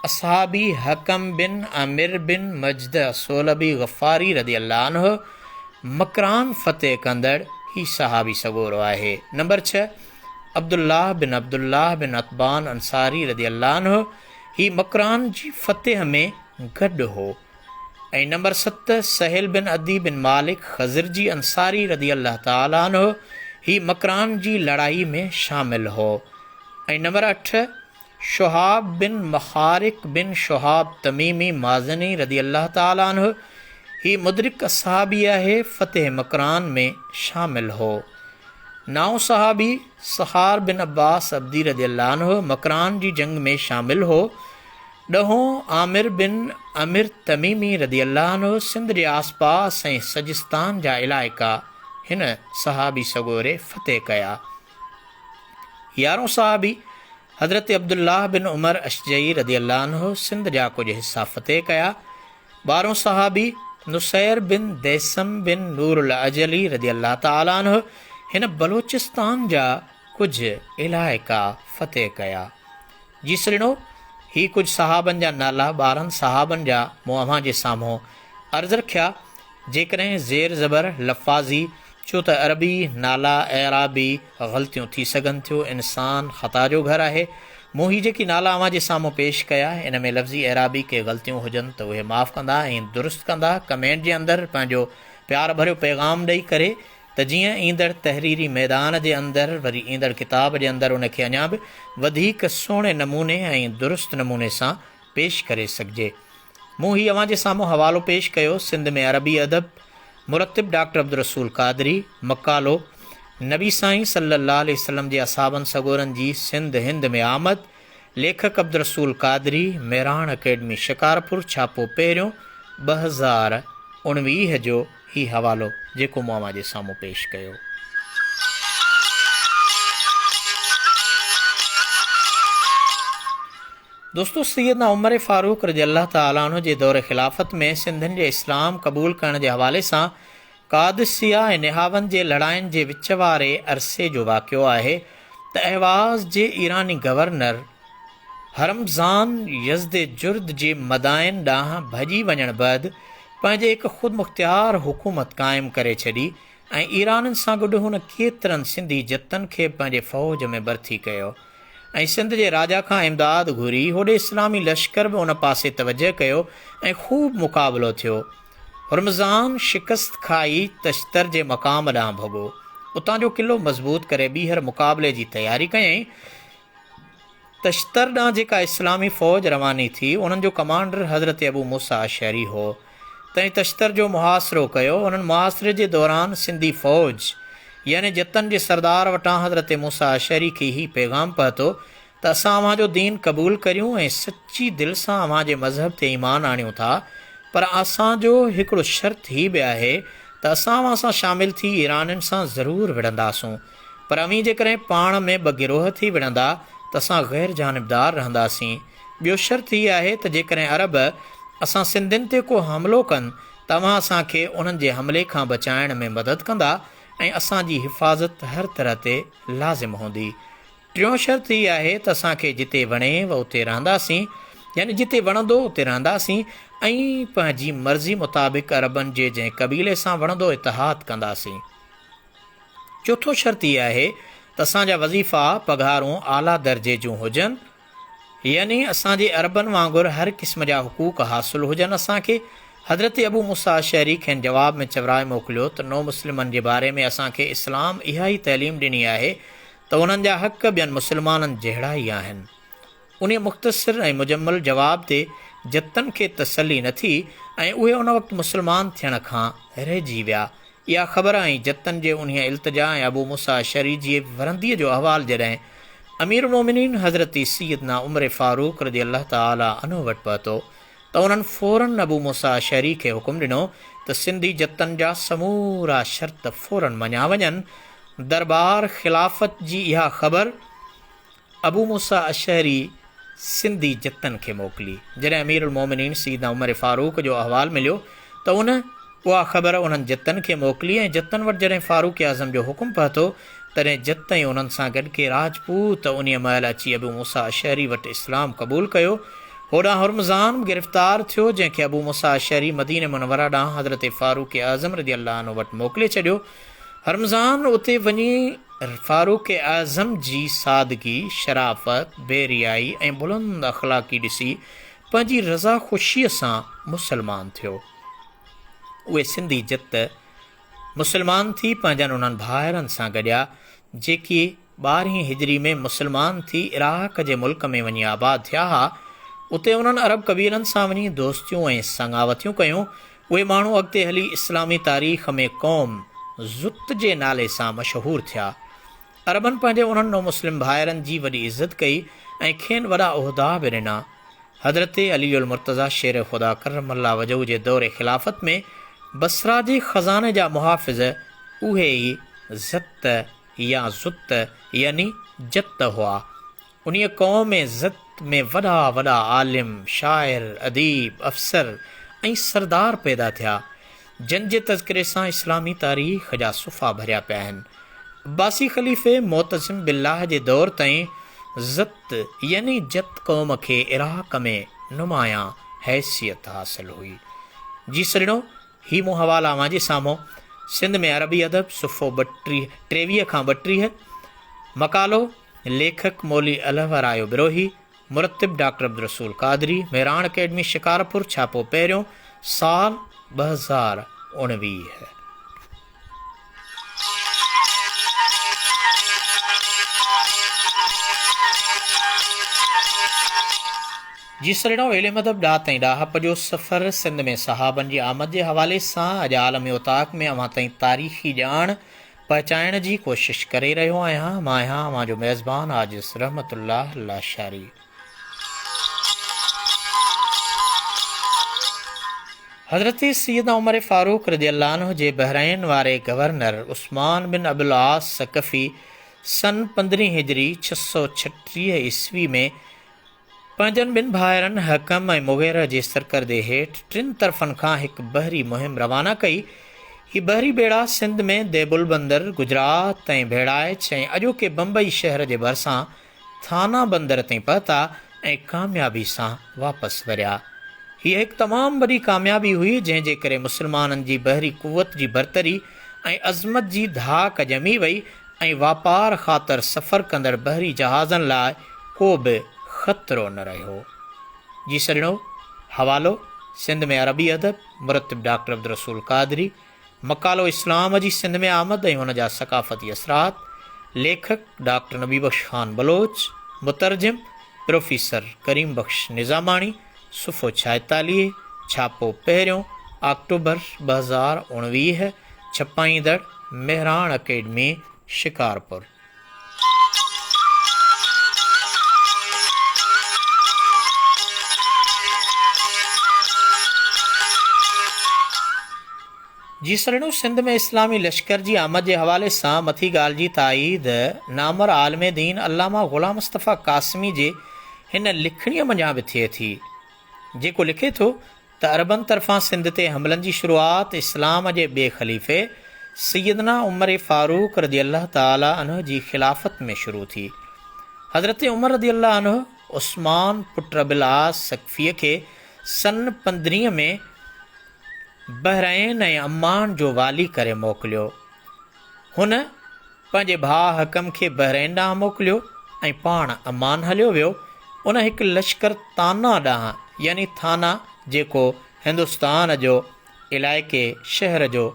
اصحابي حڪم بن عامر بن مجدع صولبي غفاري رضي الله عنه مڪران فتح ڪندڙ هي صحابي سڳورو آهي. نمبر ڇهه، عبدالله بن عبدالله بن عتبان انصاري رضي الله عنه هي مڪران جي فتح ۾ گڏ هو ۽ نمبر ست سهيل بن عدي بن مالڪ خزرجي انصاري رضي الله تعالٰي عنه هي مڪران جي لڙائي ۾ شامل هو ۽ نمبر اٺ شهاب بن مخارق بن شهاب تميمي مازني رضي الله تعالٰي عنه هي مدرڪ اصحابي آهي فتح مڪران ۾ شامل هو. نائون صحابي سحار بن عباس عبدي رضي الله عنه مڪران جي جنگ ۾ شامل هو. ڏهون عامر بن عمر تميمي رضي الله عنه سنڌ جي آسپاس ۽ سجستان جا علائقا هن صحابي سڳوري فتح ڪيا. يارهون صحابي حضرت عبدالله بن عمر اشجعي رضي الله عنه سنڌ جا ڪجهه حصا فتح ڪيا. ٻارهون صحابي نصير بن ديسم بن نور العجلي رضي الله تعالٰي عنه هن بلوچستان جا ڪجهه علائقا فتح ڪيا. جي سڄڻو! هي ڪجهه صحابن جا نالا 12 صحابن جا مون اوهان جي سامهون عرض رکيا، جيڪڏهن زير زبر لفاظي، ڇو ته عربي نالا اعرابي غلطيون ٿي سگهن ٿيون، انسان خطا جو گهر آهي. مون هي جيڪي نالا اوهان جي سامهون پيش ڪيا، ان ۾ لفظي اعرابي ڪي غلطيون هجن ته اهي معاف ڪندا ۽ درست ڪندا، ڪمينٽ جي اندر پنهنجو پيار ڀريو پيغام ڏئي ڪري ته جيئن ايندڙ تحريري ميدان جي اندر وري ايندڙ ڪتاب جي اندر ان کي اڃا به وڌيڪ سهڻي نموني ۽ درست نموني سان پيش ڪري سگهجي. مون هي اوهان جي سامهون حوالو پيش ڪيو، سنڌ ۾ عربي ادب، مرتب ڊاڪٽر عبدالرسول قادري، مقالو، نبي سائين صلي الله عليه وسلم جي اصحابن سڳورن جي سنڌ هند ۾ آمد، ليکڪ عبدالرسول قادري، مهراڻ اڪيڊمي شڪارپور، ڇاپو پهريون، 2019 جو هي حوالو جيڪو مون اوهان جي سامهون پيش ڪيو. دوستو سيدنا عمر فاروق رضي الله تعالٰي عنه جي دور خلافت ۾ سنڌين جي اسلام قبول ڪرڻ جي حوالي سان قادسيه ۽ نهاوند جي لڙاين جي وچ واري عرصي جو واقعو آهي ته اهواز جي ايراني گورنر هرمزان يزد جرد جي مدائن ڏانهن ڀڄي وڃڻ بعد پنهنجي هڪ خودمختيار حڪومت قائم ڪري ڇڏي. ۽ ايرانين سان گڏ هن ڪيترن سنڌي جتن کي پنهنجي فوج ۾ ڀرتي ڪيو ۽ سنڌ جي راجا کان امداد گهري. هوڏي اسلامي لشڪر به ان پاسي توجهه ڪيو ۽ خوب مقابلو ٿيو. هرمزان شڪست کائي تشتر جي مقام ڏانهن ڀڳو. اتان جو قلعو مضبوط ڪري ٻيهر مقابلي جي تياري ڪيائين. تشتر ڏانهن جيڪا اسلامي فوج رواني ٿي، انهن جو ڪمانڊر حضرت ابو موسيٰ اشعري هو، تنهن تشتر جو محاصرو ڪيو. انهن محاصري جي دوران سنڌي فوج يعني جتن جي سردار وٽان حضرت موسيٰ اشعري کي هي پيغام پهتو ته اسان اوهان جو دين قبول ڪريون ۽ سچي دل سان اوهان جي مذهب تي ايمان آڻيون ٿا، پر اسان جو هڪڙو شرط هي به آهي ته اسان اوهان سان شامل ٿي ايرانين سان ضرور وڙهنداسون. پر اوهين جيڪڏهن پاڻ ۾ ٻه گروهه ٿي وڙهندا ته اسان غير جانبدار رهنداسين. ٻيو شرط هي آهي ته جيڪڏهن عرب اسان سنڌين تي ڪو حملو ڪن ته اوهان اسان کي انهن جي حملي کان بچائڻ ۾ مدد ڪندا ۽ اسان جي حفاظت هر طرح تي لازم هوندي. ٽيون شرط هي آهي ته اسان کي جتي وڻي و اتي رهنداسين يعني جتي وڻندو اتي رهنداسين ۽ پنهنجي مرضي مطابق عربن جي جنهن قبيلي سان وڻندو اتحاد ڪنداسين. چوٿون شرط هي آهي ته اسان جا وظيفا، پگهارون، اعليٰ درجي جون هجن، يعني اسان جي عربن وانگر هر قسم جا حقوق حاصل هجن اسان کي. حضرت ابو موسيٰ اشعري کين جواب ۾ چورائي موڪليو ته نو مسلمن جي باري ۾ اسان کي اسلام اها ئي تعليم ڏني آهي ته انهن جا حق ٻين مسلمانن جهڙا ئي آهن. انهيء مختصر ۽ مجمل جواب تي جتن کي تسلي نه ٿي ۽ اهي ان وقت مسلمان ٿيڻ کان رهجي ويا. اها خبر ۽ جتن جي انهيء التجا ۽ ابو موسيٰ اشعري جي ورنديء جو احوال جڏهن امير المومنين حضرت سيدنا عمر فاروق رضي الله تعالٰي عنه وٽ پهتو ته انهن فوراً ابو موسيٰ اشعري کي حڪم ڏنو ته سنڌي جتن جا سمورا شرط فوراً مڃيا وڃن. دربار خلافت جي اها خبر ابو موسيٰ اشعري سنڌي جتن کي موڪلي. جڏهن امير المومنين سيدنا عمر فاروق جو احوال مليو ته ان اها خبر انهن جتن کي موڪلي ۽ جتن وٽ جڏهن فاروق اعظم جو حڪم پهتو تڏهن جت ۽ انهن سان گڏ ڪي راجپوت انهيء مهل اچي ابو موسيٰ اشعري وٽ اسلام قبول ڪيو. هوڏانهن هرمزان به گرفتار ٿيو جنهن کي ابو موسيٰ اشعري مدينه منوره ڏانهن حضرت فاروق اعظم رضي الله عنه وٽ موڪلي ڇڏيو. هرمزان اتي وڃي فاروق اعظم جي سادگي، شرافت، بي ريائي ۽ بلند اخلاقي ڏسي پنهنجي رضا خوشيء سان مسلمان ٿيو. اهي سنڌي جت مسلمان ٿي پنهنجن انهن ڀائرن سان گڏيا، جيڪي ٻارهين هجري ۾ مسلمان ٿي عراق جي ملڪ ۾ وڃي آباد ٿيا ها. اتي انهن عرب قبيلن سان وڃي دوستيون ۽ سڱاوتيون ڪيون. اهي ماڻهو اڳتي هلي اسلامي تاريخ ۾ قوم زت جي نالي سان مشهور ٿيا. عربن پنهنجي انهن نومسلم ڀائرن جي وڏي عزت ڪئي ۽ کين وڏا عهدا به ڏنا. حضرت علي المرتضيٰ شير خدا ڪرم الله وجهه جي دور خلافت ۾ بصره جي خزاني جا محافظ اهي ئي زت يا زت يعني جت هئا. انهيء قوم زت ۾ وڏا وڏا عالم، شاعر، اديب، افسر ۽ سردار پيدا ٿيا، جن جي تذڪري سان اسلامي تاريخ جا صفحا ڀريا پيا آهن. عباسي خليفي معتصم بالله جي دور تائين زت يعني جت قوم کي عراق ۾ نمايان حيثيت حاصل هئي. جي سڄڻو! هي مون حوالا اوهان جي سامهون سنڌ ۾ عربي ادب، صفحو 32، 23 کان 32، مقالو، ليکڪ مولوي الهورايو بروهي، مرتب ڊاڪٽر عبدالرسول قادري، مهراڻ اڪيڊمي شڪارپور، ڇاپو پهريون، سال 2019. جي سرڙو علم ادب ڏات ۽ ڏاهپ جو سفر سنڌ ۾ صحابن جي آمد جي حوالي سان اڄ عالمي اوطاق ۾ اوهان تائين تاريخي ڄاڻ پهچائڻ جي ڪوشش ڪري رهيو آهيان مان آهيان اوهان جو ميزبان عاجز رحمت الله لاشاري. حضرت سيدنا عمر فاروق رضي الله عنه جي بحرين واري گورنر عثمان بن ابو العاص ثقفي سن پندرهين هجري 636 عيسوي ۾ پنهنجن ٻن ڀائرن حڪم ۽ مغيره جي سرڪردي هيٺ ٽن طرفن کان هڪ بحري مهم روانا ڪئي. هي بحري ٻيڙا سنڌ ۾ ديبل بندر، گجرات ۽ ڀيڙائچ ۽ اڄوڪي بمبئي شهر جي ڀرسان ٿانا بندر تائين پهتا ۽ ڪاميابي سان واپس وريا. هيء هڪ تمام وڏي ڪاميابي هئي، جنهن جي ڪري مسلمانن جي بحري قوت جي برتري ۽ عظمت جي ڌاڪ ڄمي وئي ۽ واپار خاطر سفر ڪندڙ بحري جهازن لاء ڪو به خطرو نه رهيو. جي سڄڻو، حوالو، سنڌ ۾ عربي ادب، مرتب ڊاڪٽر عبدالرسول قادري، مقالو اسلام جي سنڌ ۾ آمد ۽ ان جا ثقافتي اثرات، ليکڪ، ڊاڪٽر نبي بخش خان بلوچ، مترجم، پروفيسر ڪريم بخش نظاماڻي، صفحو 46، ڇاپو پهريون، آڪٽوبر 2019، ڇپائيندڙ، مهراڻ اڪيڊمي، شڪارپور. جي سرڻو سنڌ ۾ اسلامي لشڪر جي آمد جي حوالي سان مٿي ڳالهه جي تائيد نامور عالم دين علامه غلام مصطفيٰ قاسمي جي هن لکڻيء منجهان به ٿئي ٿي، جيڪو لکي ٿو ته عربن طرفان سنڌ تي حملن جي شروعات اسلام جي ٻئي خليفي سيدنا عمر فاروق رضي الله تعالٰي عنه جي خلافت ۾ شروع ٿي. حضرت عمر رضي الله عنه عثمان پٽ ابي العاص ثقفيء کي سن پندرهين ۾ بحرين ۽ عمان جو والي ڪري موڪليو. هن پنهنجي ڀاء حڪم کي بحرين ڏانهن موڪليو ۽ پاڻ عمان هليو ويو. ان هڪ لشڪر تانا ڏانهن يعني ٿانا جيڪو هندستان جو علائقي شهر جو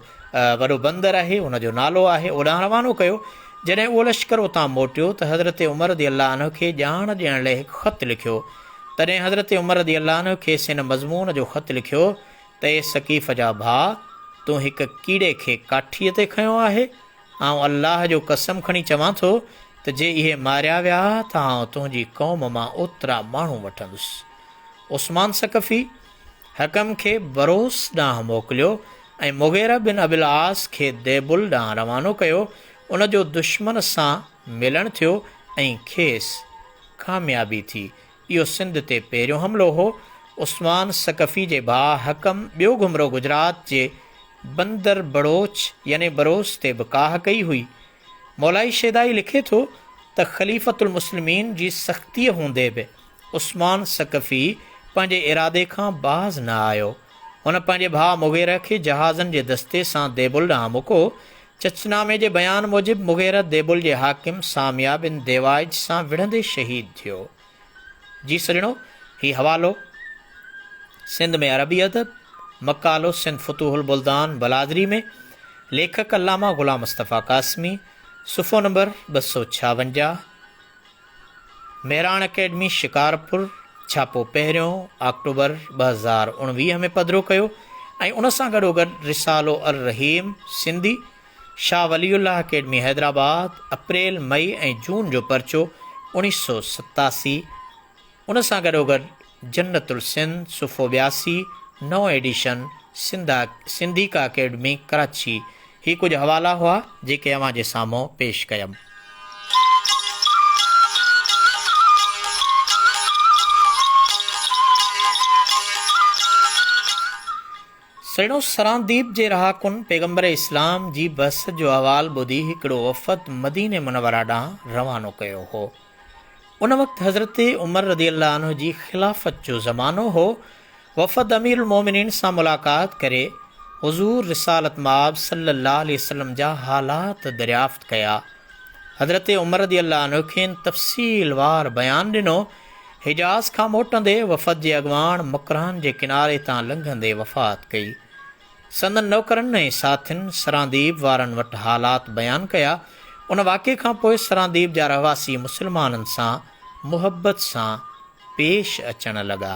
وڏو بندر آهي ان جو نالو آهي اوڏانهن روانو ڪيو. جڏهن اهو لشڪر اتان موٽيو ته حضرت عمر رضي الله عنه کي ڄاڻ ڏيڻ لئه هڪ خط لکيو. تڏهن حضرت عمر رضي الله عنه کيس هن مضمون جو خط لکيو ته اي ثقيف جا ڀاء! تون هڪ ڪيڙي کي ڪاٺيء تي کنيو آهي. آئون الله جو قسم کڻي چوان ٿو ته جي اهي ماريا ويا ته آئون تنهنجي قوم مان اوترا ماڻهو وٺندس. عثمان ثقفي، حڪم کي بروس ڏانهن موڪليو ۽ مغيره بن ابي العاص کي ديبل ڏانهن روانو ڪيو. ان جو دشمن سان ملڻ ٿيو ۽ کيس ڪاميابي ٿي. اهو سنڌ تي پهريون حملو هو. عثمان ثقفي جي ڀاء حڪم ٻيو گهمرو گجرات جي بندر بڙوچ يعني بروس تي به ڪاهه ڪئي هئي. مولائي شيدائي لکي ٿو ته خليفة المسلمين جي سختيء هوندي به عثمان ثقفي پنهنجي ارادي کان باز نه آيو. هن پنهنجي ڀاء مغيره کي جهازن جي دستي سان ديبل ڏانهن مڪو. چچنامي جي بيان موجب مغيره ديبل جي حاڪم ساميه بن ديوائج سان وڙهندي شهيد ٿيو. جي سڄڻو، هي حوالو سنڌ ۾ عربي ادب، مقالو سنڌ فتوح البلدان بلاذري ۾، ليکڪ علامه غلام مصطفيٰ قاسمي، صفحو نمبر 256، مهراڻ اڪيڊمي شڪارپور، ڇاپو پهريون، آڪٽوبر 2019 ۾ پڌرو ڪيو ۽ ان سان گڏوگڏ رسالو الرحيم سنڌي، شاهه ولي الله اڪيڊمي حيدرآباد، اپريل، مئي ۽ جون جو پرچو 1987، ان سان گڏوگڏ جنت السنڌ، صفحو 82، نئون ايڊيشن، سنڌيڪا اڪيڊمي ڪراچي. هي ڪجهه حوالا هئا، جيڪي اوهان جي سامهون پيش ڪيم. سهڻو سرانديپ جي رهاڪن پيغمبر اسلام جي بعثت جو احوال ٻڌي هڪڙو وفد مديني منوره ڏانهن روانو ڪيو هو. ان وقت حضرت عمر رضي الله عنه جي خلافت جو زمانو هو. وفد امير المومنين سان ملاقات ڪري حضور رسالت مآب صلي الله عليه وسلم جا حالات دريافت ڪيا. حضرت عمر رضي الله عنه کين تفصيل وار بيان ڏنو. حجاز کان موٽندي وفد جي اڳواڻ مڪران جي ڪناري تان لنگهندي وفات ڪئي. سندن نوڪرن ۽ ساٿين سرانديپ وارن وٽ حالات بيان ڪيا. ان واقعي کان پوء سرانديپ جا رهواسي مسلمانن سان محبت سان پيش اچڻ لڳا.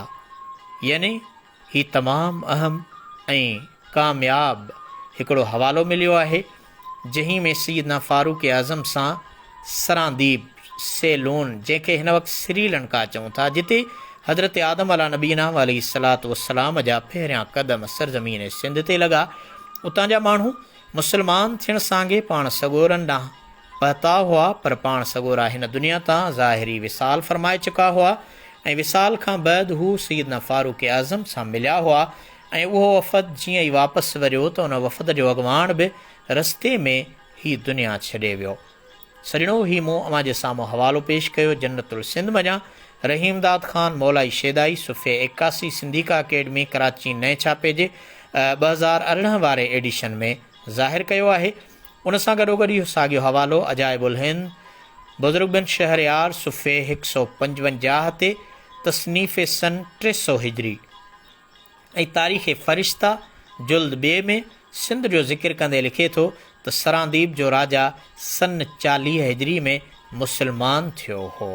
يعني هي تمام اهم ۽ ڪامياب هڪڙو حوالو مليو آهي، جنهن ۾ سيدنا فاروق اعظم سان سرانديپ، سيلون، جنهن کي هن وقت سري لنڪا چئون ٿا، جتي حضرت آدم عليٰ نبينا وعليه الصلوة والسلام جا پهريان قدم سرزمين سنڌ تي لڳا، اتان جا ماڻهو مسلمان ٿيڻ سانگي پاڻ سڳورن ڏانهن پهتا هئا، پر پاڻ سڳورا هن دنيا تان ظاهري وصال فرمائي چڪا هئا ۽ وصال کان بعد هو سيدنا فاروق اعظم سان مليا هئا ۽ اهو وفد جيئن ئي واپس وريو ته ان وفد جو اڳواڻ به رستي ۾ هي دنيا ڇڏي ويو. سڄڻو هي مون اوهان جي سامهون حوالو پيش ڪيو جنت السنڌ منجهان رحيم داد خان مولائي شيدائي صفحي 81 سنڌيڪا اڪيڊمي ڪراچي نئين ڇاپي جي 2018 واري ايڊيشن ۾ ظاهر ڪيو آهي. ان سان گڏوگڏ اهو ساڳيو حوالو عجائب الهند، بزرگ بن شهريار صفحي 155 تي تصنيف سن 300 هجري ۽ تاريخ فرشته جلد ٻئي ۾ سنڌ جو ذڪر ڪندي لکي ٿو ته سرانديپ جو راجا سن 40 هجري ۾ مسلمان ٿيو هو.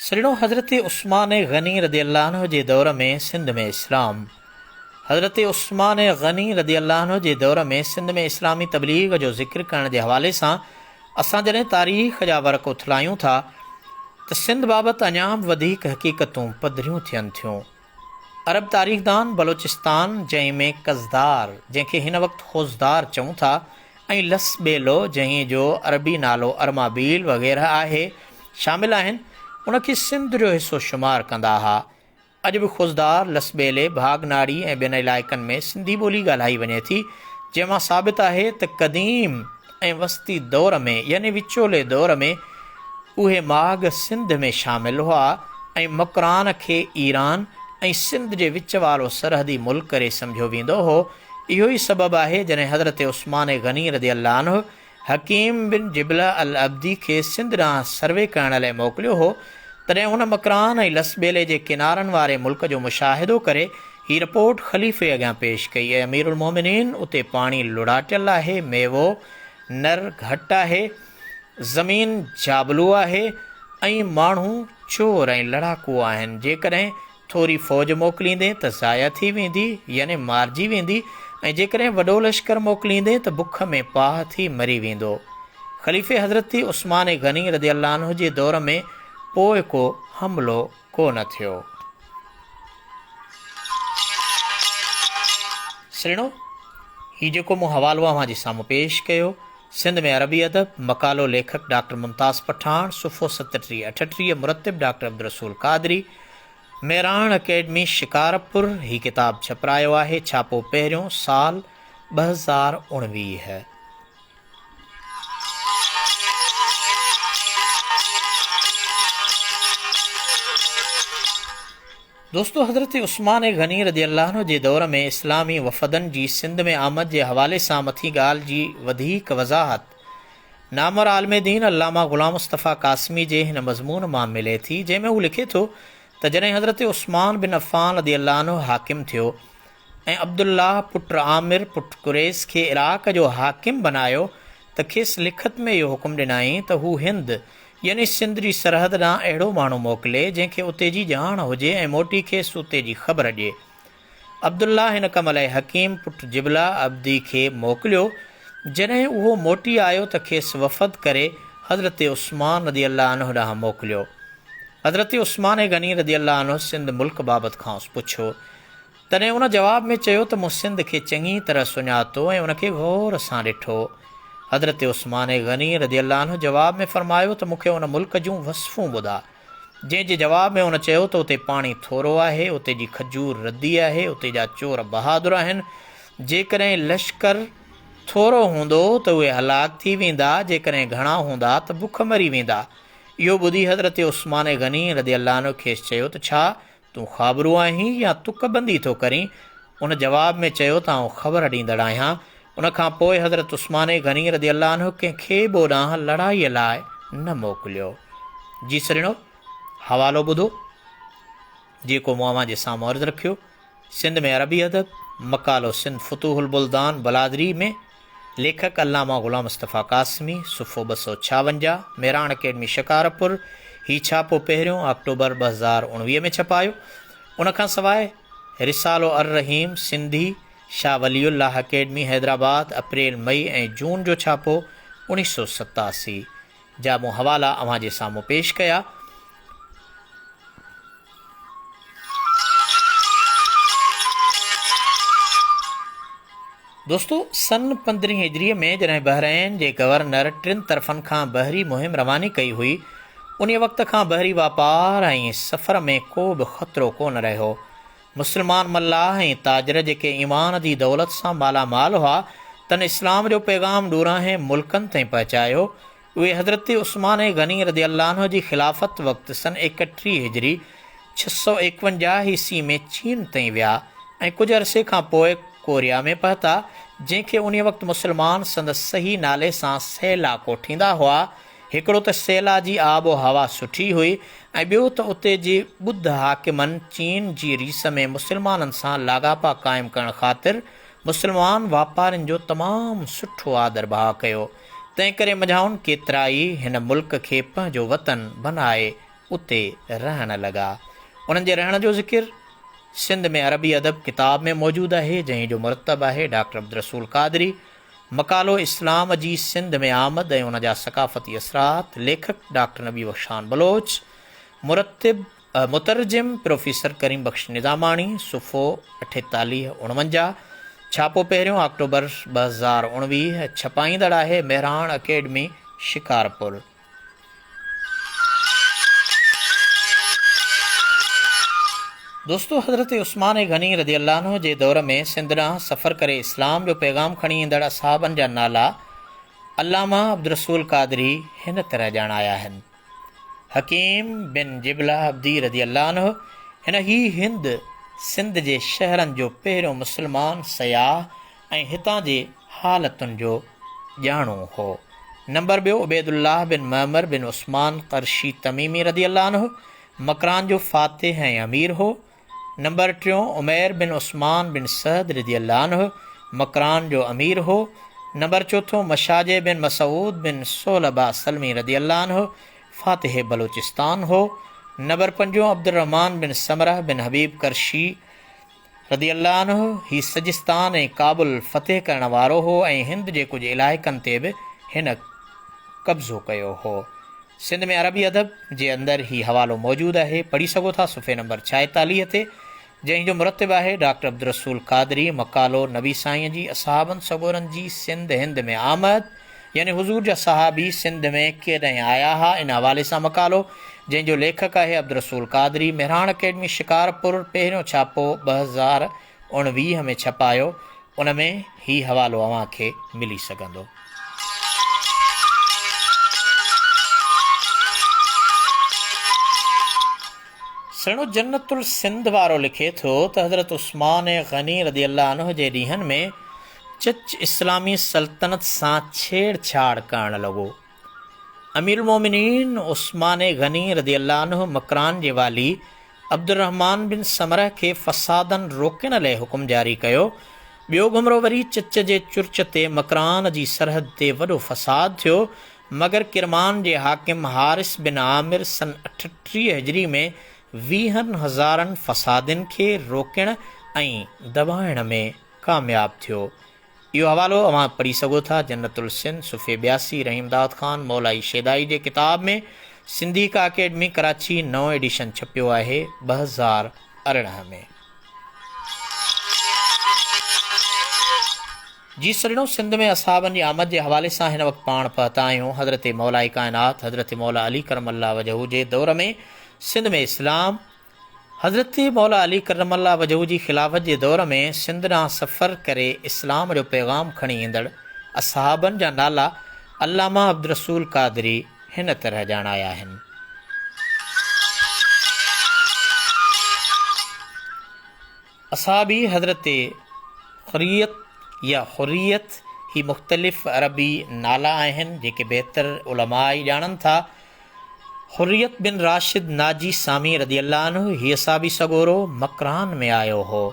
سرڻو حضرت عثمان غني رضي الله عنه جي دور ۾ سنڌ ۾ اسلام حضرت عثمان غني رضي الله عنه جي دور ۾ سنڌ ۾ اسلامي تبليغ جو ذڪر ڪرڻ جي حوالي سان اسان جڏهن تاريخ جا ورق اٿلايون ٿا ته سنڌ بابت اڃا به وڌيڪ حقيقتون پڌريون ٿين ٿيون. عرب تاريخدان بلوچستان جنهن ۾ قزدار جنهن کي هن وقت خوزدار چئون ٿا ۽ لس ٻيلو جنهن جو عربي نالو ارمابيل وغيره آهي شامل آهن ان کي سنڌ جو حصو شمار ڪندا ها. اڄ به خوزدار، لس ٻيلي، ڀاڳناڙي ۽ ٻين علائقن ۾ سنڌي ٻولي ڳالهائي وڃي ٿي جنهن مان ثابت آهي ته قديم ۽ وسطي دور ۾ يعني وچولي دور ۾ اهي ماڳ سنڌ ۾ شامل هئا ۽ مڪران کي ايران ۽ سنڌ جي وچ وارو سرحدي ملڪ ڪري سمجهيو ويندو هو. اهو ئي سبب آهي جڏهن حضرت عثمان غني رضي الله عنه حڪيم بن جبله العبدي کي سنڌ ڏانهن سروي ڪرڻ لاء موڪليو هو تڏهن هن مڪران ۽ لس ٻيلي جي ڪنارن واري ملڪ جو مشاهدو ڪري هي رپورٽ خليفي اڳيان پيش ڪئي، اي اميرالمومنين! اتي پاڻي لڙاٽيل آهي، ميوو، نر، گهٽ آهي، زمين جابلو آهي ۽ ماڻهو چور ۽ لڙاڪو آهن، جيڪڏهن ٿوري فوج موڪليندين ته ضايع ٿي ويندي يعني مارجي ويندي ۽ جيڪڏهن وڏو لشڪر موڪليندين ته بک ۾ پاهه ٿي مري ويندو. خليفي حضرت عثمان غني رضي الله عنه جي دور ۾ پوء ڪو حملو ڪو نه ٿيو. سرڻو، هي جيڪو مون حوالو اوهان جي سامهون پيش ڪيو، سنڌ ۾ عربي ادب، مقالو ليکڪ ڊاڪٽر ممتاز پٺاڻ، صفحو 37 38، مرتب ڊاڪٽر عبدالرسول قادري، مهراڻ اڪيڊمي شڪارپور هي ڪتاب ڇپرايو آهي، ڇاپو پهريون، سال 2019. دوستو حضرت عثمان غني رضي الله عنه جي دور ۾ اسلامي وفدن جي سنڌ ۾ آمد جي حوالي سان مٿين ڳالهه جي وڌيڪ وضاحت نامور عالم دين علامه غلام مصطفيٰ قاسمي جي هن مضمون مان ملي ٿي جنهن ۾ هو لکي ٿو ته جڏهن حضرت عثمان بن عفان رضي الله عنه حاڪم ٿيو ۽ عبدالله پٽ عامر پٽ قريس کي عراق جو حاڪم بنايو ته کيس لکت ۾ اهو حڪم ڏنائين ته هو هند يعني سنڌ جي سرحد ڏانهن اهڙو ماڻهو موڪلي جنهن کي اتي جي ڄاڻ هجي ۽ موٽي کيس اتي جي خبر ڏئي. عبدالله هن ڪم لاء حڪيم پٽ جبله عبدي کي موڪليو. جڏهن اهو موٽي آيو ته کيس وفد ڪري حضرت عثمان رضي الله عنه ڏانهن موڪليو. حضرت عثمان غني رضي الله عنه سنڌ ملڪ بابت کانئس پڇيو. تڏهن ان جواب ۾ چيو ته مون سنڌ کي چڱي طرح سڃاتو ۽ ان کي غور سان ڏٺو. حضرت عثمان غني رضي الله عنه جواب ۾ فرمايو ته مون کي ان ملڪ جون وصفون ٻڌاء. جنهن جي جواب ۾ ان چيو ته اتي پاڻي ٿورو آهي، اتي جي کجور ردي آهي، اتي جا چور بهادر آهن، جيڪڏهن لشڪر ٿورو هوندو ته اهي هلاڪ ٿي ويندا، جيڪڏهن گهڻا هوندا ته بک مري ويندا. اهو ٻڌي حضرت عثمان غني رضي الله عنه کيس چيو ته ڇا تون خابرو آهين يا تڪ بندي ٿو ڪرين؟ ان جواب ۾ چيو ته آئون خبر ڏيندڙ آهيان. ان کان پوء حضرت عثمان غني رضي الله عنه ڪنهن کي به اوڏانهن لڙائيء لاء نه موڪليو. جي سرڻو، حوالو ٻڌو، جيڪو مون اوهان جي سامهون عرض رکيو. سنڌ ۾ عربي ادب، مقالو سنڌ فتوح البلدان بلاذري ۾، ليکڪ علامه غلام مصطفيٰ قاسمي، صفحو 256، مهراڻ اڪيڊمي شڪارپور، هي ڇاپو پهريون آڪٽوبر 2019 ۾ ڇپايو. ان کان سواء رسالو الرحيم، سنڌي، شاهه ولي الله اڪيڊمي حيدرآباد، اپريل، مئي ۽ جون جو ڇاپو، 1987، جا مون حوالا اوهان جي سامهون پيش ڪيا. دوستو سن پندرهين هجريء ۾ جڏهن بحرين جي گورنر ٽن طرفن کان بحري مهم رواني ڪئي هئي، انهيء وقت کان بحري واپار ۽ سفر ۾ ڪو به خطرو ڪونه رهيو. مسلمان ملاح ۽ تاجر جيڪي ايمان جي دولت سان مالا مال هئا، تن اسلام جو پيغام ڏورانهين ملڪن تائين پهچايو. اهي حضرت عثمان غني رضي الله عنه جي خلافت وقت سن 31 هجري 651 عيسوي ۾ چين تائين ويا ۽ ڪجهه عرصي کان پوء ڪوريا ۾ پهتا، جنهن کي انهيء وقت مسلمان سندس صحيح نالي سان سيلا ڪوٺيندا هئا. هڪڙو ته سيلا جي آب و هوا سٺي هئي ۽ ٻيو ته اتي جي ٻڌ حاڪمن چين جي ريس ۾ مسلمانن سان لاڳاپا قائم ڪرڻ خاطر مسلمان واپارين جو تمام سٺو آدر ڀاء ڪيو، تنهنڪري منجهائن ڪيترائي هن ملڪ کي پنهنجو وطن بنائي اتي رهڻ لڳا. انهن جي رهڻ جو ذڪر سنڌ ۾ عربي ادب ڪتاب ۾ موجود آهي، جنهن جو مرتب آهي ڊاڪٽر عبدالرسول قادري. مقالو اسلام جي سنڌ ۾ آمد ۽ ان جا ثقافتي اثرات، ليکڪ ڊاڪٽر نبي بخش خان بلوچ، مرتب، مترجم پروفيسر ڪريم بخش نظاماڻي، صفحو 48، 49، ڇاپو پهريون آڪٽوبر 2019، ڇپائيندڙ آهي مهراڻ اڪيڊمي شڪارپور. دوستو حضرت عثمان غني رضي الله عنه جي دور ۾ سنڌ ڏانهن سفر ڪري اسلام جو پيغام کڻي ايندڙ اصحابن جا نالا علامه عبدالرسول قادري هن طرح ڄاڻايا آهن. حڪيم بن جبله عبدي رضي الله عنه هن هي هند سنڌ جي شهرن جو پهريون مسلمان سياح ۽ هتان جي حالتن جو ڄاڻو هو. نمبر ٻيو عبيدالله بن معمر بن عثمان قرشي تميمي رضي الله عنه مڪران جو فاتح ۽ امير هو. نمبر ٽيون عمير بن عثمان بن سعد رضي الله عنه مڪران جو امير هو. نمبر چوٿون مشاجع بن مسعود بن ثعلبه سلمي رضي الله عنه فاتح بلوچستان هو. نمبر پنجون عبدالرحمان بن سمره بن حبيب قرشي رضي الله عنه هي سجستان ۽ ڪابل فتح ڪرڻ وارو هو ۽ هند جي ڪجهه علائقن تي به هن قبضو ڪيو هو. سنڌ ۾ عربي ادب جي اندر هي حوالو موجود آهي، پڙهي سگهو ٿا صفحي نمبر 46 تي، جنهن جو مرتب آهي ڊاڪٽر عبدالرسول قادري، مقالو نبي سائين جي اصحابن سڳورن جي سنڌ هند ۾ آمد، يعني حضور جا صحابي سنڌ ۾ ڪيڏهن آيا ها ان حوالي سان مقالو جنهن جو ليکڪ آهي عبدالرسول قادري مهراڻ اڪيڊمي شڪارپور پهريون ڇاپو 2019 ۾ ڇپايو ان ۾ هي حوالو اوهان کي ملي سگهندو. سهڻو جنت السنڌ وارو لکي ٿو ته حضرت عثمان غني رضي الله عنه جي ڏينهن ۾ چچ اسلامي سلطنت سان ڇيڙ ڇاڙ ڪرڻ لڳو. اميرالمومنين عثمان غني رضي الله عنه مڪران جي والي عبدالرحمان بن سمره کي فسادن روڪڻ لئه حڪم جاري ڪيو. ٻيو گهمرو وري چچ جي چرچ تي مڪران جي سرحد تي وڏو فساد ٿيو، مگر ڪرمان جي حاڪم حارث بن عامر سن 38 هجري ۾ ويهن هزارن فسادين کي روڪڻ ۽ دٻائڻ ۾ ڪامياب ٿيو. اهو حوالو اوهان پڙهي سگهو ٿا جنت السنڌ صفحي 82 رحيم داد خان مولائي شيدائي جي ڪتاب ۾ سنڌيڪا اڪيڊمي ڪراچي نئون ايڊيشن ڇپيو آهي 2018 ۾. جي سڄڻو سنڌ ۾ اصحابن جي آمد جي حوالي سان هن وقت پاڻ پهتا آهيون حضرت مولائي ڪائنات حضرت مولا علي ڪرم الله وجهه جي دور ۾ سنڌ ۾ اسلام حضرت مولا علي ڪرم الله وجهه جي خلافت جي دور ۾ سنڌ ڏانهن سفر ڪري اسلام جو پيغام کڻي ايندڙ اصحابن جا نالا علامه عبدالرسول قادري هن طرح ڄاڻايا آهن. اصحابي حضرت حريت يا حريت هي مختلف عربي نالا آهن جيڪي بهتر علماء ئي ڄاڻن ٿا. حريت بن راشد ناجي سامي رضي الله عنه هيء صحابي سڳورو مڪران ۾ آيو هو.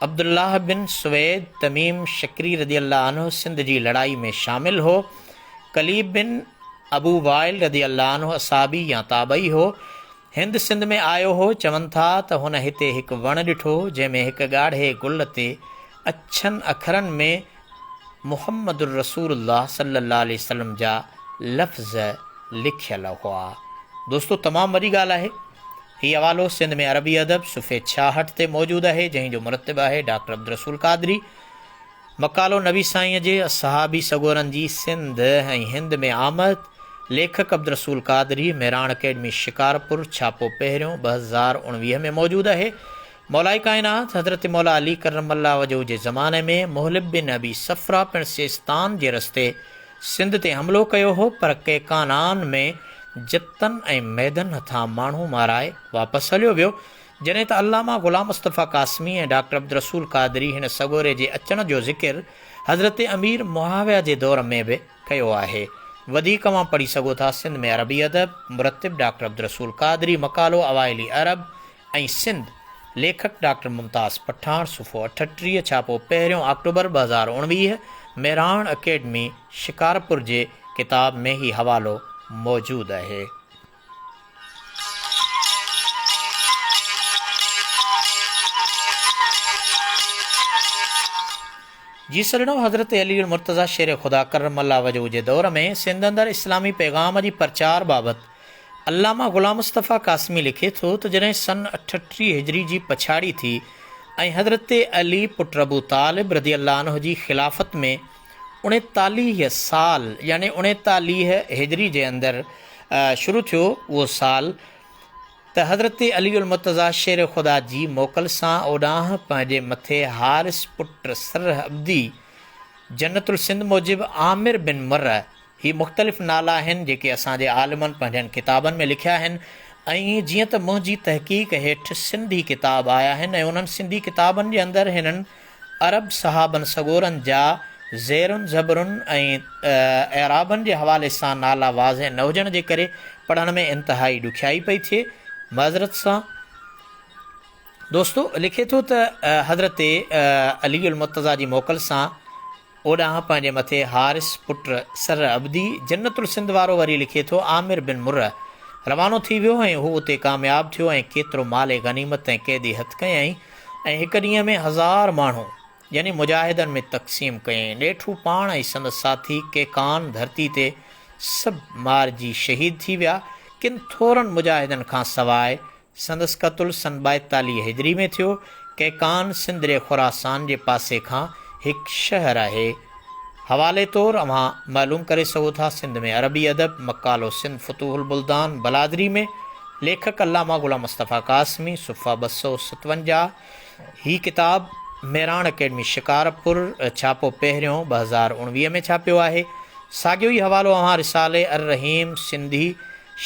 عبدالله بن سويد تميم شڪري رضي الله عنه سنڌ جي لڙائي ۾ شامل هو. ڪليب بن ابو وائل رضي الله عنه اصحابي يا تابعي هو. هند سنڌ ۾ آيو هو، چون ٿا ته هن هتي هڪ وڻ ڏٺو، جنهن ۾ هڪ ڳاڙهي گل تي اڇن اکرن ۾ محمد رسول الله صلي الله عليه وسلم جا لفظ لکيل هئا. دوستو تمام وڏي ڳالهه آهي. هي حوالو سنڌ ۾ عربي ادب صفحي 66 تي موجود آهي، جنهن جو مرتب آهي ڊاڪٽر عبدالرسول قادري. مقالو نبي سائينء جي اصحابي سڳورن جي سنڌ ۽ هند ۾ آمد، ليکڪ عبدالرسول قادري، مهراڻ اڪيڊمي شڪارپور، ڇاپو پهريون، 2019 ۾ موجود آهي. مولائي ڪائنات حضرت مولا علي ڪرم الله وجهه جي زماني ۾ مهلب بن ابي صفرا پڻ سيستان جي رستي سنڌ تي حملو ڪيو هو پر قيقانان ۾ جتن ۽ ميدن هٿان ماڻهو مارائي واپس هليو ويو. جڏهن ته علامه غلام مصطفيٰ قاسمي ۽ ڊاڪٽر عبدالرسول قادري هن سڳوري جي اچڻ جو ذڪر حضرت امير معاويه جي دور ۾ به ڪيو آهي. وڌيڪ اوهان پڙهي سگهو ٿا سنڌ ۾ عربي ادب، مرتب ڊاڪٽر عبدالرسول قادري، مقالو اوائلي عرب ۽ سنڌ، ليکڪ ڊاڪٽر ممتاز پٺاڻ، صفحو 38، ڇاپو پهريون آڪٽوبر 2019، مهراڻ اڪيڊمي شڪارپور جي ڪتاب ۾ هي حوالو موجود آهي. جي سڄڻو حضرت علي المرتضيٰ شير خدا ڪرم الله وجهه جي دور ۾ سنڌ اندر اسلامي پيغام جي پرچار بابت علامه غلام مصطفيٰ قاسمي لکي ٿو ته جڏهن سن 38 هجري جي پڇاڙي ٿي ۽ حضرت علي پٽ ابو طالب رضي الله عنه جي خلافت ۾ 39 سال يعني 39 هجري جي اندر شروع ٿيو اهو سال ته حضرت علي المرتضيٰ شير خدا جي موڪل سان اوڏانهن پنهنجي مٿي حارث پٽ سره عبدي، جنت السنڌ موجب عامر بن مره، هي مختلف نالا آهن جيڪي اسان جي عالمن پنهنجن ڪتابن ۾ لکيا آهن ۽ جيئن ته منهنجي تحقيق هيٺ سنڌي ڪتاب آيا آهن ۽ انهن سنڌي ڪتابن جي اندر هنن عرب صحابن سڳورن جا زيرن زبرن ۽ اعرابن جي حوالي سان نالا واضح نه هجڻ جي ڪري پڙهڻ ۾ انتهائي ڏکيائي پئي ٿئي. معذرت سان. دوستو لکي ٿو ته حضرت علي المرتضيٰ جي موڪل سان اوڏانهن پنهنجي مٿي حارث پٽ سر عبدي، جنت السنڌ وارو وري لکي ٿو عامر بن مره، روانو ٿي ويو ۽ هو اتي ڪامياب ٿيو ۽ ڪيترو مال غنيمت ۽ قيدي هٿ ڪيائين ۽ هڪ ڏينهن ۾ هزار ماڻهو يعني مجاهدن ۾ تقسيم ڪيائين. نيٺ هو پاڻ ۽ سندس ساٿي قيقان ڌرتي تي سڀ مارجي شهيد ٿي ويا، ڪن ٿورن مجاهدن کان سواء. سندس قتل سن 42 هجري ۾ ٿيو. قيقان سنڌ ڏي خراسان جي پاسي کان هڪ شهر آهي. حوالي طور اوهان معلوم ڪري سگهو ٿا سنڌ ۾ عربي ادب، مقالو سنڌ فتوح البلدان بلادري ۾، ليکڪ علامه غلام مصطفيٰ قاسمي، صفحه 257، هي ڪتاب مهراڻ اڪيڊمي شڪارپور، ڇاپو پهريون، 2019 ۾ ڇاپيو آهي. ساڳيو ئي حوالو اوهان رسالي الرحيم سنڌي،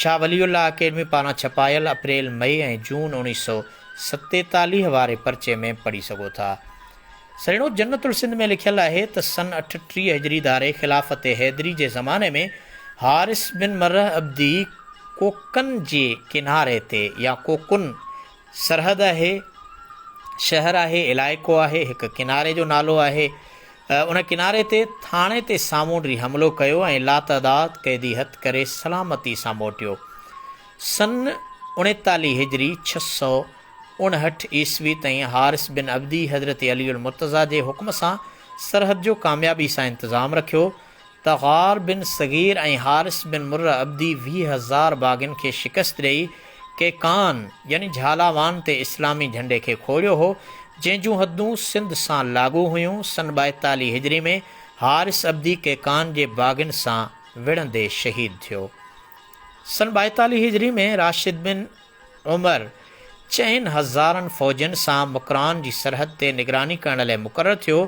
شاهه ولي الله اڪيڊمي پاران ڇپايل اپريل، مئي ۽ جون 1947 واري پرچي ۾ پڙهي سگهو ٿا. سريڻو جنت السنڌ ۾ لکيل آهي ته سن 38 هجري ڌاري خلافت حيدري جي زماني ۾ حارث بن مره عبدي ڪوڪن جي ڪناري تي يا ڪوڪن سرحد آهي، شهر آهي، علائقو آهي، هڪ ڪناري جو نالو آهي، ان ڪناري تي ٿاڻي تي سامونڊي حملو ڪيو ۽ لاتعداد قيدي هٿ ڪري سلامتي سان موٽيو. سن 39 هجري 659 عيسوي تائين حارث بن عبدي حضرت علي المرتضيٰ جي حڪم سان سرحد جو ڪاميابي سان انتظام رکيو ته غار بن صغير ۽ حارث بن مره عبدي 20,000 باغين کي شڪست ڏيئي قيقان يعني جهالاوان تي اسلامي جهنڊي کي کوڙيو هو، جنهن جون حدون سنڌ سان لاڳو هيون. سن 42 هجري ۾ حارث عبدي قيقان جي باغين سان وڙهندي شهيد ٿيو. سن 42 هجري ۾ راشد بن عمر چئن هزارن فوجين سان مڪران جي سرحد تي نگراني ڪرڻ لئه مقرر ٿيو.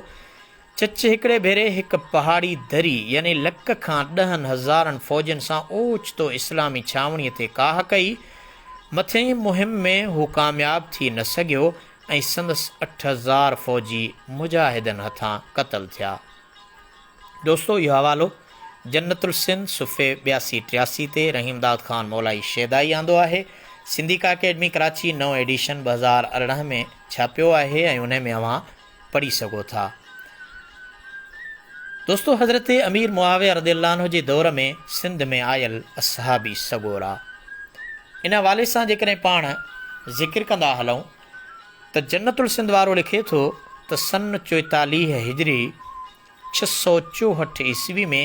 چچ هڪڙي ڀيري هڪ پهاڙي دري يعني لڪ کان ڏهن هزارن فوجين سان اوچتو اسلامي ڇانوڻيء تي ڪاهه ڪئي. مٿئين مهم ۾ هو ڪامياب ٿي نه سگهيو ۽ سندس 8000 فوجي مجاهدن هٿان قتل ٿيا. دوستو اهو حوالو جنت السنڌ صفحي 82 83 تي رحيمداد خان مولائي شيدائي آندو آهي. سنڌيڪا اڪيڊمي ڪراچي نئون ايڊيشن 2018 ۾ ڇاپيو آهي ۽ انهي ۾ اوهان پڙهي سگهو ٿا. دوستو حضرت امير معاويه رضي الله عنه جي دور ۾ سنڌ ۾ آيل اصحابي سڳورا ان حوالي سان جيڪڏهن پاڻ ذڪر ڪندا هلون ته جنت السنڌ وارو لکي ٿو ته سن 44 هجري 664 عيسوي ۾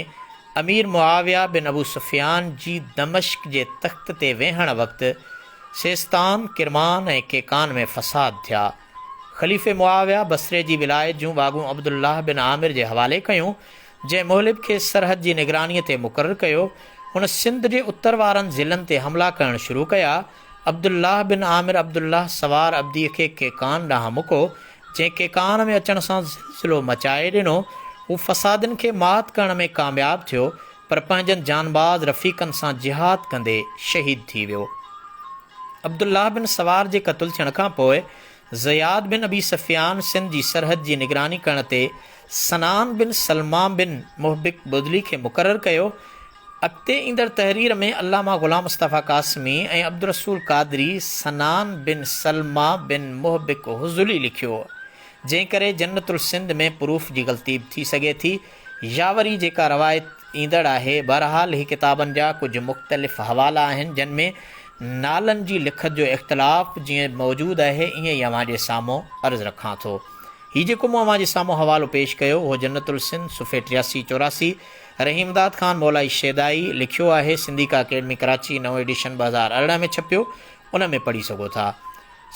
امير معاويه بن ابو سفيان جي دمشق جي تخت تي ويهڻ وقت سيستان، ڪرمان ۽ قيقان ۾ فساد ٿيا. خليفي معاويه بصري جي ولايت جون واڳون عبدالله بن عامر جي حوالي ڪيون، جنهن مهلب کي سرحد جي نگرانيء تي مقرر ڪيو. هن سنڌ جي اتر وارن ضلعن تي حملا ڪرڻ شروع ڪيا. عبدالله بن عامر عبدالله سوار عبديء کي قيقان ڏانهن مڪو، جنهن قيقان ۾ اچڻ سان زلزلو مچائي ڏنو. هو فسادين کي مات ڪرڻ ۾ ڪامياب ٿيو، پر پنهنجن جانباز رفيقن سان جهاد ڪندي شهيد ٿي ويو. عبدالله بن سوار جي قتل ٿيڻ کان پوء زياد بن ابي سفيان سنڌ جي سرحد جي نگراني ڪرڻ تي سنان بن سلمه بن محبق بدلي کي مقرر ڪيو. اڳتي ايندڙ تحرير ۾ علامه غلام مصطفيٰ قاسمي ۽ عبدالرسول قادري سنان بن سلمه بن محبق هذلي لکيو، جنهن ڪري جنت السنڌ ۾ پروف جي غلطي به ٿي سگهي ٿي يا وري جيڪا روايت ايندڙ آهي. بهرحال هي ڪتابن جا ڪجهه مختلف حوالا آهن جن ۾ نالن جي لکت جو اختلاف جيئن موجود آهي ائين ئي اوهان جي سامهون عرض رکان ٿو. هي جيڪو مون اوهان جي سامهون حوالو پيش ڪيو اهو جنت السنڌ صفحي 83 84 رحيمداد خان مولائي شيدائي لکيو آهي سنڌيڪا اڪيڊمي ڪراچي نئون ايڊيشن 2018 ۾ ڇپيو ان ۾ پڙهي سگهو ٿا.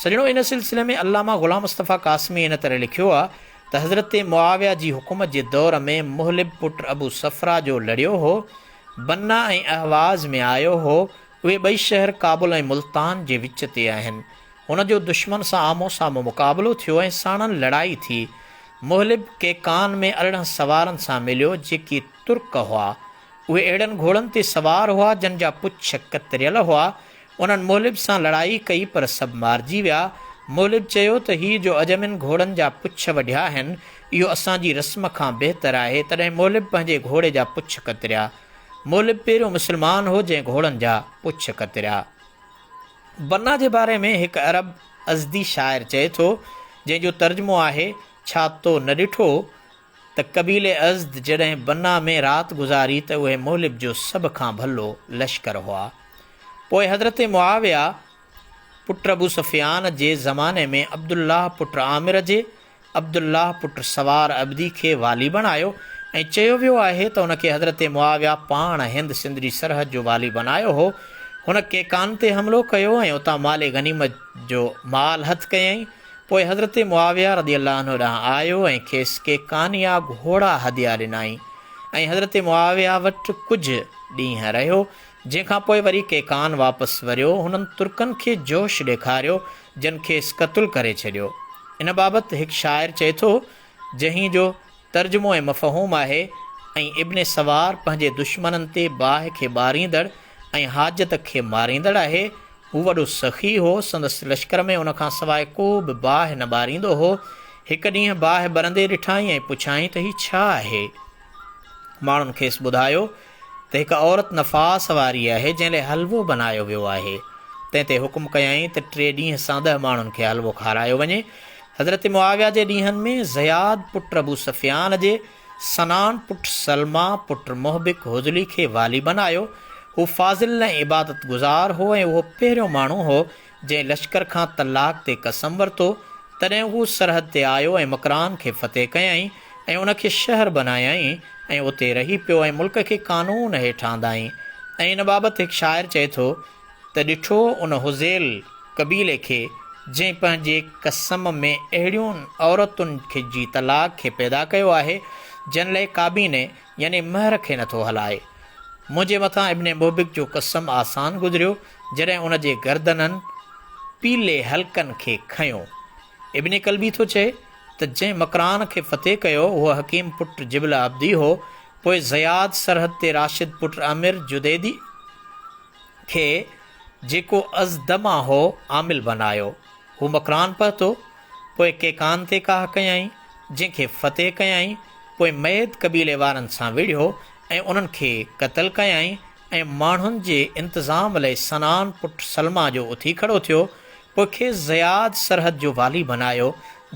سڄڻو ان سلسلي ۾ علامه غلام مصطفيٰ قاسمي هن طرح لکيو آ ته حضرت معاويه جي حڪومت جي دور ۾ مهلب پٽ ابو صفرا جو لڙيو هو، بنا ۽ اهواز ۾ آيو هو، اهي ٻئي شهر ڪابل ۽ ملتان جي وچ تي آهن. هن جو دشمن سان آمهون سامهون مقابلو ٿيو ۽ ساڻن لڙائي ٿي. مهلب ڪيڪان ۾ 18 سوارن سان مليو، جيڪي ترڪ هئا. اهي اهڙن گهوڙن تي سوار هئا، جن جا پڇ ڪتريل هئا. انهن مهلب سان لڙائي ڪئي پر سڀ مارجي ويا. مهلب چيو ته هي جو عجمين گهوڙن جا پڇ وڍيا آهن، اهو اسان جي رسم کان بهتر آهي. تڏهن مهلب پنهنجي گهوڙي جا پڇ ڪتريا. مهلب پهريون مسلمان هو جنهن گهوڙن جا پڇ ڪتريا. بنا جي باري ۾ هڪ عرب ازدي شاعر چئي ٿو، جنهن جو ترجمو آهي، ڇا تو نه ڏٺو ته قبيلي ازد جڏهن بنا ۾ رات گذاري ته اهي مهلب جو سڀ کان ڀلو لشڪر هئا. پوء حضرت معاويه پٽ ابو سفيان جي زماني ۾ عبدالله پٽ عامر جي عبدالله پٽ سوار عبدي کي والي بڻايو ۽ چيو ويو آهي ته ان کي حضرت معاويه پاڻ هند سنڌ جي سرحد جو والي بنايو هو. هن ڪيڪان تي حملو ڪيو ۽ اتان مال غنيمت جو مال هٿ ڪيائين. پوء حضرت معاويه رضي الله عنه ڏانهن آيو ۽ کيس ڪي ڪانيا گهوڙا هديه ڏنائين ۽ حضرت معاويه وٽ ڪجهه ڏينهن رهيو، جنهن کان پوء وري ڪيڪان واپس وريو، هنن ترڪن کي جوش ڏيکاريو، جن کيس قتل ڪري ڇڏيو. ان بابت هڪ شاعر چئي ٿو، جنهين جو ترجمو ۽ مفهوم آهي، ۽ ابن سوار پنهنجي دشمنن تي باهه کي ٻاريندڙ ۽ حاجت کي ماريندڙ آهي. هو وڏو سخي هو، سندس لشڪر ۾ ان کان سواء ڪو به باهه نه ٻاريندو هو. هڪ ڏينهن باهه ٻرندي ڏٺائين ۽ پڇيائين ته هي ڇا آهي؟ ماڻهن کيس ٻڌايو ته هڪ عورت نفاس واري آهي، جنهن لاء حلوو بنايو ويو آهي. تنهن تي حڪم ڪيائين ته ٽي ڏينهن ساندهه ماڻهن کي حلوو کارايو وڃي. حضرت معاويه جي ڏينهن ۾ زياد پٽ ابو سفيان جي سنان پٽ سلمه پٽ محبق هذلي کي والي بنايو. هو فاضل ۽ عبادت گذار هو ۽ اهو پهريون ماڻهو هو جنهن لشڪر کان طلاق تي قسم ورتو. تڏهن هو سرحد تي آيو ۽ مڪران کي فتح ڪيائين ۽ ان کي شهر بنايائين ۽ اتي رهي پيو ۽ ملڪ کي قانون هيٺ آندائين ۽ ان بابت هڪ شاعر چئي ٿو ته ڏٺو ان هذيل قبيلي کي جنهن پنهنجي قسم ۾ اهڙيون عورتن کي جي طلاق کي پيدا ڪيو آهي جن لئه ڪابيني يعني مهر کي نٿو هلائي. منهنجي مٿان ابن محبق جو قسم آسان گذريو جڏهن ان جي گردنن پيلي حلقن کي کنيو. ابن ڪلبي ٿو چئي ته جنهن مڪران کي فتح ڪيو اهو حڪيم پٽ جبله عبدي هو. پوء زياد سرحد تي راشد پٽ عامر جديدي کي جيڪو ازدما هو عامل بنايو. هو مڪران پهتو، پوء ڪيڪان تي ڪاهه ڪيائين، جنهن کي فتح ڪيائين، پوء ميد قبيلي وارن سان وڙهيو ۽ انهن کي قتل ڪيائين ۽ ماڻهن جي انتظام لئي سنان پٽ سلمه جو اٿي کڙو ٿيو، پوء کيس زياد سرحد جو والي بنايو،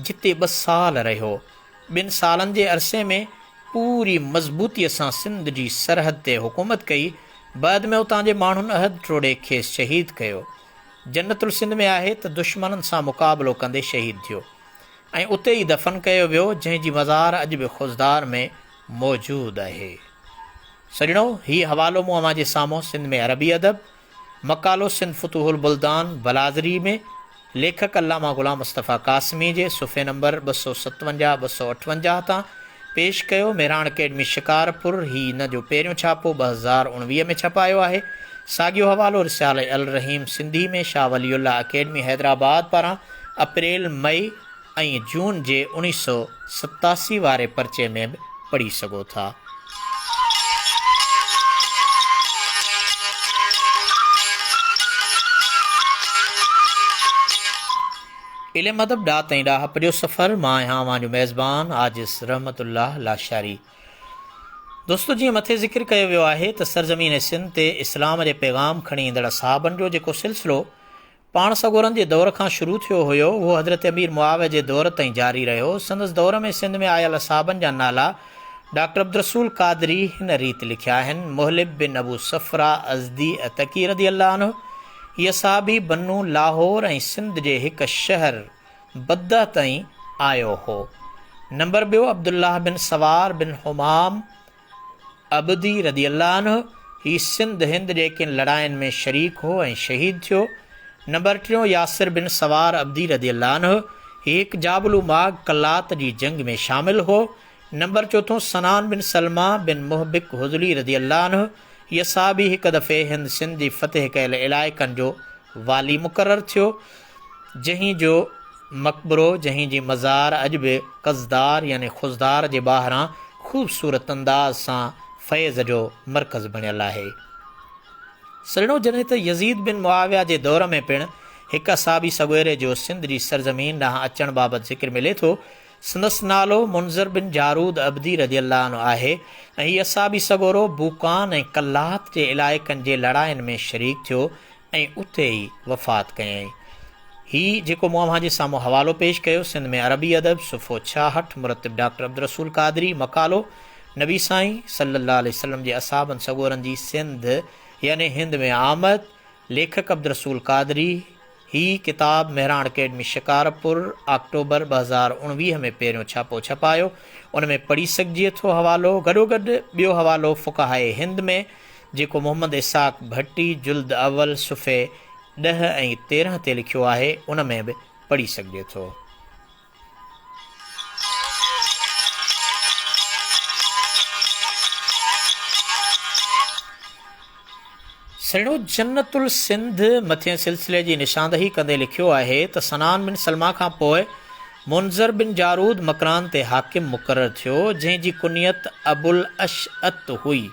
جتي ٻه سال رهيو. ٻن سالن جي عرصي ۾ پوري مضبوطيء سان سنڌ جي سرحد تي حڪومت ڪئي، بعد ۾ اتان جي ماڻهن عهد ٽوڙي کيس شهيد ڪيو. جنت السنڌ ۾ آهي ته دشمنن سان مقابلو ڪندي شهيد ٿيو ۽ اتي ئي دفن ڪيو ويو، جنهن جي مزار اڄ به خضدار ۾ موجود آهي. سڄڻو! هي حوالو مون اوهان جي سامهون سنڌ ۾ عربي ادب، مقالو سنڌ فتوح البلدان بلاذري ۾ ليکڪ علامه غلام مصطفيٰ قاسمي جي صفحي نمبر 257، 258 تان پيش ڪيو. مهراڻ اڪيڊمي شڪارپور هي ان جو پهريون ڇاپو 2019 ۾ ڇپايو آهي. ساڳيو حوالو رساله الرحيم سنڌي ۾ شاهه ولي الله اڪيڊمي حيدرآباد پاران اپريل، مئي ۽ جون جي 1987 واري پرچي ۾ به پڙهي سگهو ٿا. علم ادب ڏات ۽ ڏاهپ جو سفر، مان آهيان اوهان جو ميزبان عاجز رحمت الله لاشاري. دوستو جيئن مٿي ذڪر ڪيو ويو آهي ته سرزمين سنڌ تي اسلام جي پيغام کڻي ايندڙ اصحابن جو جيڪو سلسلو پاڻ سڳورن جي دور کان شروع ٿيو هيو، اهو حضرت امير معاويه جي دور تائين جاري رهيو. سندس دور ۾ سنڌ ۾ آيل اصحابن جا نالا ڊاڪٽر عبدالرسول قادري هن ريت لکيا آهن، مهلب بن ابو صفرا ازدي عتڪي رضي الله عنه، هي اصحابي بنو لاهور ۽ سنڌ جي هڪ شهر بده تائين آيو هو. نمبر ٻيو عبدالله بن سوار بن حمام عبدي رضي الله عنه، هي سنڌ هند جي ڪن لڙاين ۾ شريڪ هو ۽ شهيد ٿيو. نمبر ٽيون ياسر بن سوار عبدي رضي الله عنه، هي هڪ جابلو ماڳ قلات جي جنگ ۾ شامل هو. نمبر چوٿون سنان بن سلمه بن محبق هذلي رضي الله عنه، هي صحابي هڪ دفعي هند سنڌ جي فتح ڪيل علائقن جو والي مقرر ٿيو، جنهن جو مقبرو جنهن جي مزار اڄ به قصدار يعني خضدار جي ٻاهران خوبصورت انداز سان فيض جو مرڪز بڻيل آهي. سرڻو جڏهن ته يزيد بن معاويه جي دور ۾ پڻ هڪ اصحابي سڳوري جو سنڌ جي سرزمين ڏانهن اچڻ بابت ذڪر ملي ٿو. سندس نالو منذر بن جارود عبدي رضي الله عنه آهي ۽ هي اصحابي سڳورو بوقان ۽ قلات جي علائقن جي لڙاين ۾ شريڪ ٿيو ۽ اتي ئي وفات ڪيائين. هي جيڪو مون اوهان جي سامهون حوالو پيش ڪيو، سنڌ ۾ عربي ادب، صفحو 66، مرتب ڊاڪٽر عبدالرسول قادري، مقالو، نبي سائين صلّي الله عليه وسلّم جي اصحابن سڳورن جي سنڌ يعني هند ۾ آمد، ليکڪ عبدالرسول قادري، هي ڪتاب مهراڻ اڪيڊمي شڪارپور، آڪٽوبر 2019 ۾ پهريون ڇاپو ڇپايو، ان ۾ پڙهي سگهجي ٿو حوالو، گڏوگڏ ٻيو حوالو فقهاء هند ۾، جيڪو محمد اسحاق ڀٽي جلد اول صفحي 10 ۽ 13 تي لکيو آهي، ان ۾ به پڙهي سگهجي ٿو. سهڻو جنت السنڌ مٿين سلسلي جي نشاندهي ڪندي لکيو آهي ته سنان بن سلمه کان پوء منذر بن جارود مڪران تي حاڪم مقرر ٿيو، جنهن جي ڪنيت ابوالاشعت هئي.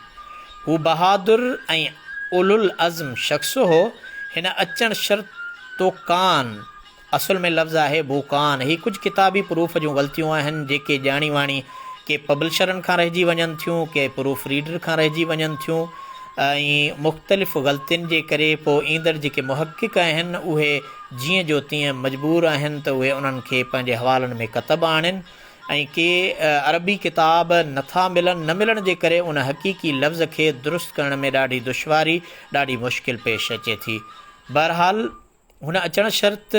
هو بهادر ۽ اولوالعزم شخص هو. هن اچڻ شرط توڪان، اصل ۾ لفظ آهي بوڪان، هي ڪجهه ڪتابي پروف جون غلطيون آهن، جيڪي ڄاڻي واڻي ڪي پبلشرن کان رهجي وڃن ٿيون، ڪي پروف ريڊر کان رهجي وڃن ٿيون ۽ مختلف غلطين جي ڪري پوء ايندڙ جيڪي محقق آهن، اهي جيئن جو تيئن مجبور آهن ته اهي انهن کي پنهنجي حوالن ۾ ڪتب آڻين. ۽ ڪي عربي ڪتاب نٿا ملن، نه ملڻ جي ڪري ان حقيقي لفظ کي درست ڪرڻ ۾ ڏاڍي دشواري، ڏاڍي مشڪل پيش اچي ٿي. بهرحال هن اچڻ شرط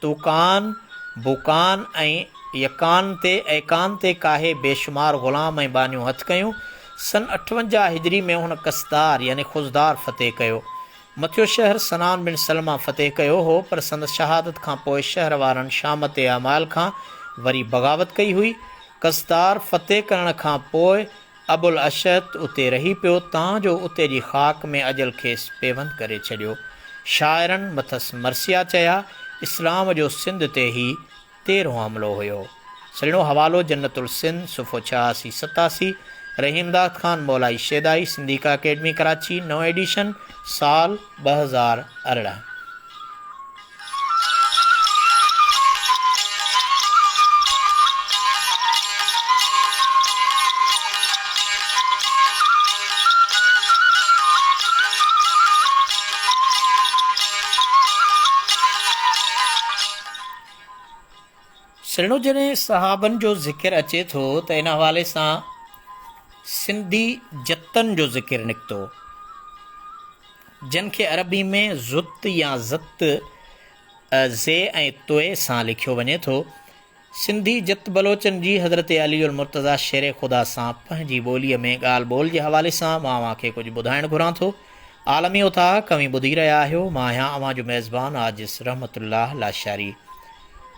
توڪان، بوڪان ۽ يڪان تي ايڪان تي ڪاهي بيشمار غلام ۽ ٻانهيون هٿ ڪيون. سن 58 هجري ۾ هن قصدار يعني خضدار فتح ڪيو. مٿيون شهر سنان بن سلمه فتح ڪيو هو، پر سندس شهادت کان پوء شهر وارن شامت اعمال کان وري بغاوت ڪئي هئي. قصدار فتح ڪرڻ کان پوء ابوالاشعث اتي رهي پيو، تان جو اتي جي خاڪ ۾ اجل کيس پيوند ڪري ڇڏيو. شاعرن مٿس مرثيا چيا. اسلام جو سنڌ تي هي تيرهون حملو هيو. سلڻو حوالو جنت السنڌ، صفحو 86 87، رحيمداد خان مولائي شيدائي، سنڌيڪا اڪيڊمي ڪراچي، نئون ايڊيشن، سال 2018. سرڻو جڏهن صحابن جو ذڪر اچي ٿو ته ان حوالي سان سنڌي جتن جو ذڪر نڪتو جن کي عربي ۾ زت يا زت زي ۽ توئي سان لکيو وڃي ٿو. سنڌي جت بلوچن جي حضرت علي المرتضيٰ شير خدا سان پنهنجي ٻوليء ۾ ڳالهه ٻولهه جي حوالي سان مان اوهان کي ڪجهه ٻڌائڻ گهران ٿو. عالمي اوطاق اوهين ٻڌي رهيا آهيو، مان آهيان اوهان جو ميزبان عاجز رحمت الله لاشاري.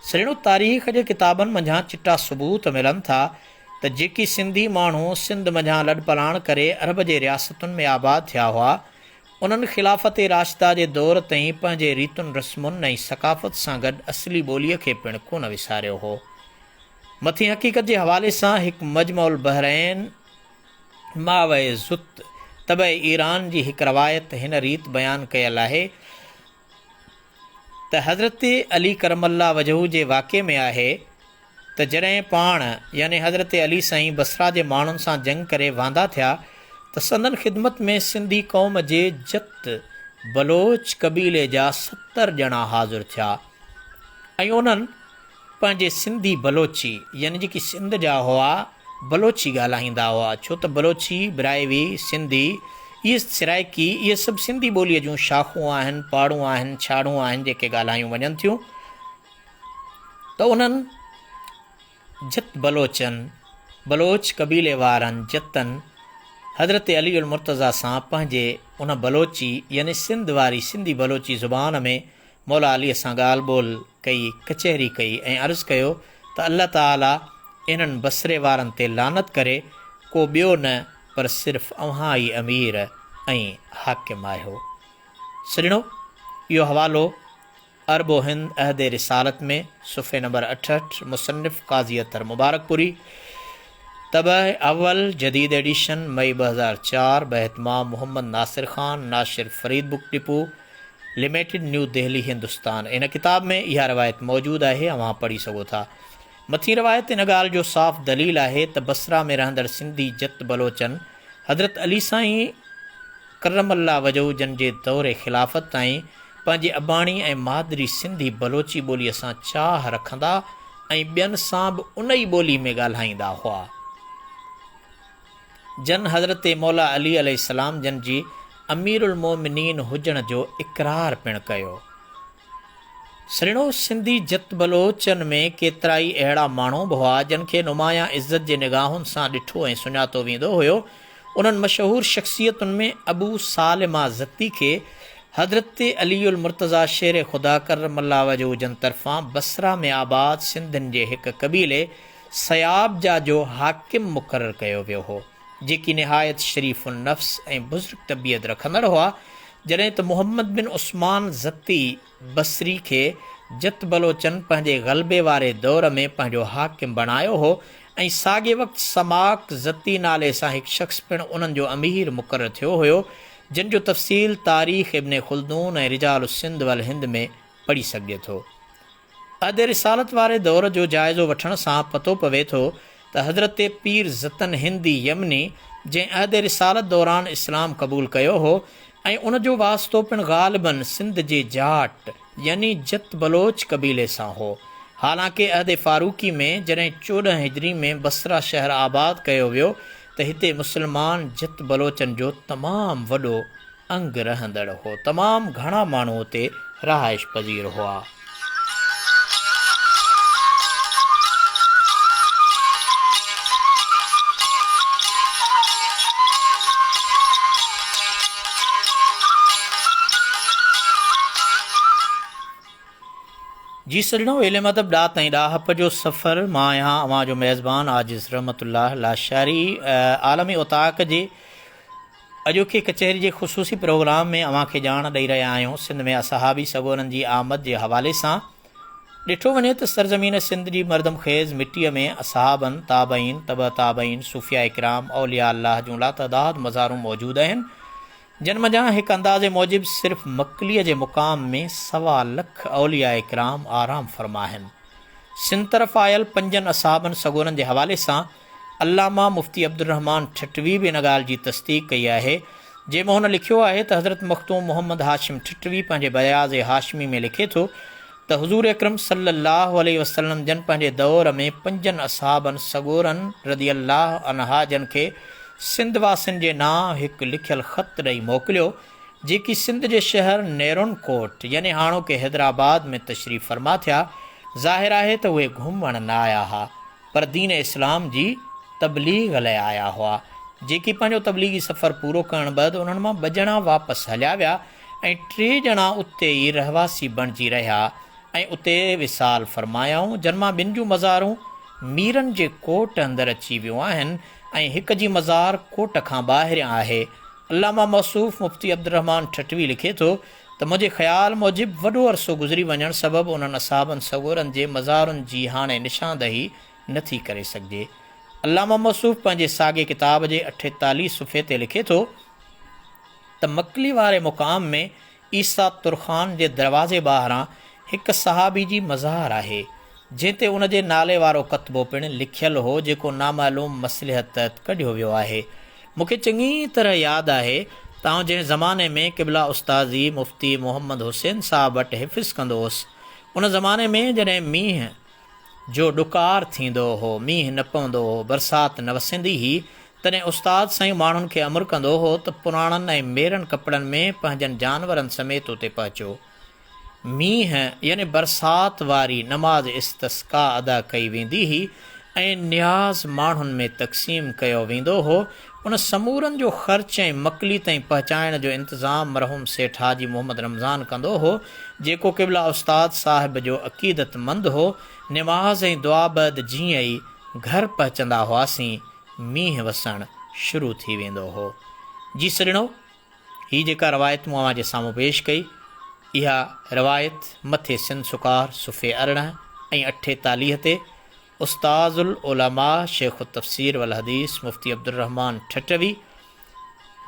سرڻو تاريخ جي ڪتابن منجهان چٽا ثبوت ملن ٿا ته جيڪي سنڌي ماڻهو سنڌ منجهان لڏپلاڻ ڪري عرب جي رياستن ۾ آباد ٿيا هئا، انهن خلافت راشده جي دور تائين پنهنجي ريتن رسمن ۽ ثقافت سان گڏ اصلي ٻوليء کي پڻ ڪونه وساريو هو. مٿين حقيقت جي حوالي سان هڪ مجمع البحرين ماوي زت طبع ايران جي هڪ روايت هن ريت بيان ڪيل آهي ته حضرت علي ڪرم الله وجهه جي واقعي ۾ آهي ته جڏهن پاڻ يعني حضرت علي سائين بصره جي ماڻهن سان جنگ ڪري واندا ٿيا ته سندن خدمت ۾ سنڌي قوم جي جت بلوچ قبيلي جا 70 ڄڻا حاضر ٿيا ۽ انهن پنهنجي سنڌي بلوچي يعني جيڪي سنڌ جا هئا بلوچي ڳالهائيندا هئا ڇو ته بلوچي، براهوي، سنڌي، اهي سرائيڪي اهي سڀ سنڌي ٻوليء جون شاخون آهن، پاڙون آهن، ڇاڙون آهن جيڪي ڳالهايون وڃن ٿيون ته انهن جت بلوچن، بلوچ قبيلي وارن جتن حضرت علي المرتضيٰ سان پنهنجي ان بلوچي يعني سنڌ واري سنڌي بلوچي زبان ۾ مولا علي سان ڳالهه ٻولهه ڪئي، ڪچهري ڪئي ۽ عرض ڪيو ته الله تعاليٰ انهن بصري وارن تي لعنت ڪري، ڪو ٻيو نه پر صرف اوهان ئي امير ۽ حاڪم آهيو. سڄڻو! اهو حوالو عرب و هند عهد رسالت ۾ صفحي نمبر 68 مصنف قاضي اطهر مبارڪپوري، طبع اول، جديد ايڊيشن، مئي 2004، باهتمام محمد ناصر خان، ناشر Farid book depot, limited new Delhi Hindustan ان ڪتاب ۾ اها روايت موجود آهي اوهان پڙهي سگهو ٿا. مٿين روايت ان ڳالهه جو صاف دليل آهي ته بصره ۾ رهندڙ سنڌي جت بلوچن حضرت علي سائين ڪرم الله وجهه جن جي دور خلافت تائين پنهنجي اباڻي ۽ مادري سنڌي بلوچي ٻوليء سان چاهه رکندا ۽ ٻين سان به ان ئي ٻولي ۾ ڳالهائيندا هئا. جن حضرت مولا علي عليه السلام جن جي امير المومنين هجڻ جو اقرار پڻ ڪيو. سرڻو سنڌي جت بلوچن ۾ ڪيترائي اهڙا ماڻهو به هئا جن کي نمايان عزت جي نگاهن سان ڏٺو ۽ سڃاتو ويندو هيو. انهن مشهور شخصيتن ۾ ابو سالمه زتي کي حضرت علي المرتضيٰ شير خدا ڪرم الله وجهه جن طرفان بصره ۾ آباد سنڌين جي هڪ قبيلي سيابجا جو حاڪم مقرر ڪيو ويو هو، جيڪي نهايت شريف النفس ۽ بزرگ طبيعت رکندڙ هئا، جڏهن ته محمد بن عثمان زتي بصري کي جت بلوچن پنهنجي غلبي واري دور ۾ پنهنجو حاڪم بڻايو هو ۽ ساڳئي وقت سماڪ زتي نالي سان هڪ شخص پڻ انهن جو امير مقرر ٿيو هيو، جن جو تفصيل تاريخ ابن خلدون ۽ رجال السنڌ والهند ۾ پڙهي سگهجي ٿو. عهد رسالت واري دور جو جائزو وٺڻ سان پتو پوي ٿو ته حضرت پير زتن هندي يمني جنهن عهد رسالت دوران اسلام قبول ڪيو هو ۽ ان جو واسطو پڻ غالباً سنڌ جي جاٽ يعني جت بلوچ قبيلي سان هو. حالانڪه عهد فاروقي ۾ جڏهن 14 هجري ۾ بصره شهر آباد ڪيو ويو ته هتي مسلمان جت بلوچن جو تمام وڏو انگ رهندڙ هو. تمام گهڻا ماڻهو اتي رهائش پذير هئا. جي سڄڻو علم ادب ڏات ۽ ڏاهپ جو سفر مان آهيان اوهان جو ميزبان عاجز رحمت الله لاشاري عالمي اوطاق جي اڄوڪي ڪچهري جي خصوصي پروگرام ۾ اوهان کي ڄاڻ ڏئي رهيا آهيون سنڌ ۾ اصحابي سڳورن جي آمد جي حوالي سان. ڏٺو وڃي ته سرزمين سنڌ جي مردم خيز مٽيء ۾ اصحابن، تابعين، تبع تابعين، صوفياء ڪرام، اولياء الله جون لاتعداد مزارون موجود آهن، جن منجهان هڪ اندازي موجب صرف مڪليء جي مقام ۾ سوا لک اولياء ڪرام آرام فرما آهن. سنڌ طرف آيل پنجن اصحابن سڳورن جي حوالي سان علامه مفتي عبدالرحمان ٺٽوي به ان ڳالهه جي تصديق ڪئي آهي، جنهن ۾ هن لکيو آهي ته حضرت مخدوم محمد هاشم ٺٽوي پنهنجي بياض هاشمي ۾ لکي ٿو ته حضور اڪرم صلي الله عليه وسلم جن پنهنجي دور ۾ پنجن اصحابن سڳورن رضي الله عنها جن کي سنڌ واسين جي نانء هڪ لکيل خط ڏئي موڪليو، جيڪي سنڌ جي شهر نيرون ڪوٽ يعني هاڻوڪي حيدرآباد ۾ تشريف فرما ٿيا، ظاهر آهي ته اهي گهمڻ نه آيا ها، پر دين اسلام جي تبليغ لئه آيا هئا، جيڪي پنهنجو تبليغي سفر پورو ڪرڻ بعد انهن مان ٻه ڄڻا واپس هليا ويا ۽ ٽي ڄڻا اتي ئي رهواسي بڻجي رهيا ۽ اتي وصال فرمايائون، جن مان ٻن جون مزارون ميرن جي ڪوٽ اندر اچي ويون آهن ۽ هڪ جي مزار ڪوٽ کان ٻاهريان آهي. علامه موصوف مفتي عبدالرحمان ٺٽوي لکي ٿو ته منهنجي خيال موجب وڏو عرصو گذري وڃڻ سبب انهن اصحابن سڳورن جي مزارن جي هاڻي نشاندهي نه ٿي ڪري سگهجي. علامه موصوف پنهنجي ساڳئي ڪتاب جي 48 صفحي تي لکي ٿو ته مڪلي واري مقام ۾ عيسيٰ ترخان جي دروازي ٻاهران هڪ صحابي جي مزار آهي، جنهن تي ان جي نالي وارو ڪتبو پڻ لکيل هو جيڪو نامعلوم مصلحت تحت ڪڍيو ويو آهي. مون کي چڱي طرح ياد آهي ته آئون جنهن زماني ۾ قبله استاذي مفتي محمد حسين صاحب وٽ حفظ ڪندو هوس، ان زماني ۾ جڏهن مينهن جو ڏڪار ٿيندو هو، مينهن نه پوندو هو، برسات نه وسندي هئي، تڏهن استاد سائين ماڻهن کي امر ڪندو هو ته پراڻن ۽ ميرن ڪپڙن ۾ پنهنجن جانورن سميت اتي پهچو. مينهن يعني برسات واري نماز استسقاء ادا ڪئي ويندي هئي ۽ نياز ماڻهن ۾ تقسيم ڪيو ويندو هو. ان سمورن جو خرچ ۽ مڪلي تائين پهچائڻ جو انتظام مرحوم سيٺ حاجي محمد رمضان ڪندو هو، جيڪو قبله استاد صاحب جو عقيدتمند هو. نماز ۽ دعا بعد جيئن ئي گهر پهچندا هئاسين، مينهن وسڻ شروع ٿي ويندو هو. جي سڄڻو! هي جيڪا روايت مون اوهان جي سامهون پيش ڪئي، اها روايت مٿي سنڌ سڪار صفحي 18 ۽ 48 تي استاذ العلماء شيخ التفسير والحديث مفتي عبدالرحمان ٺٽوي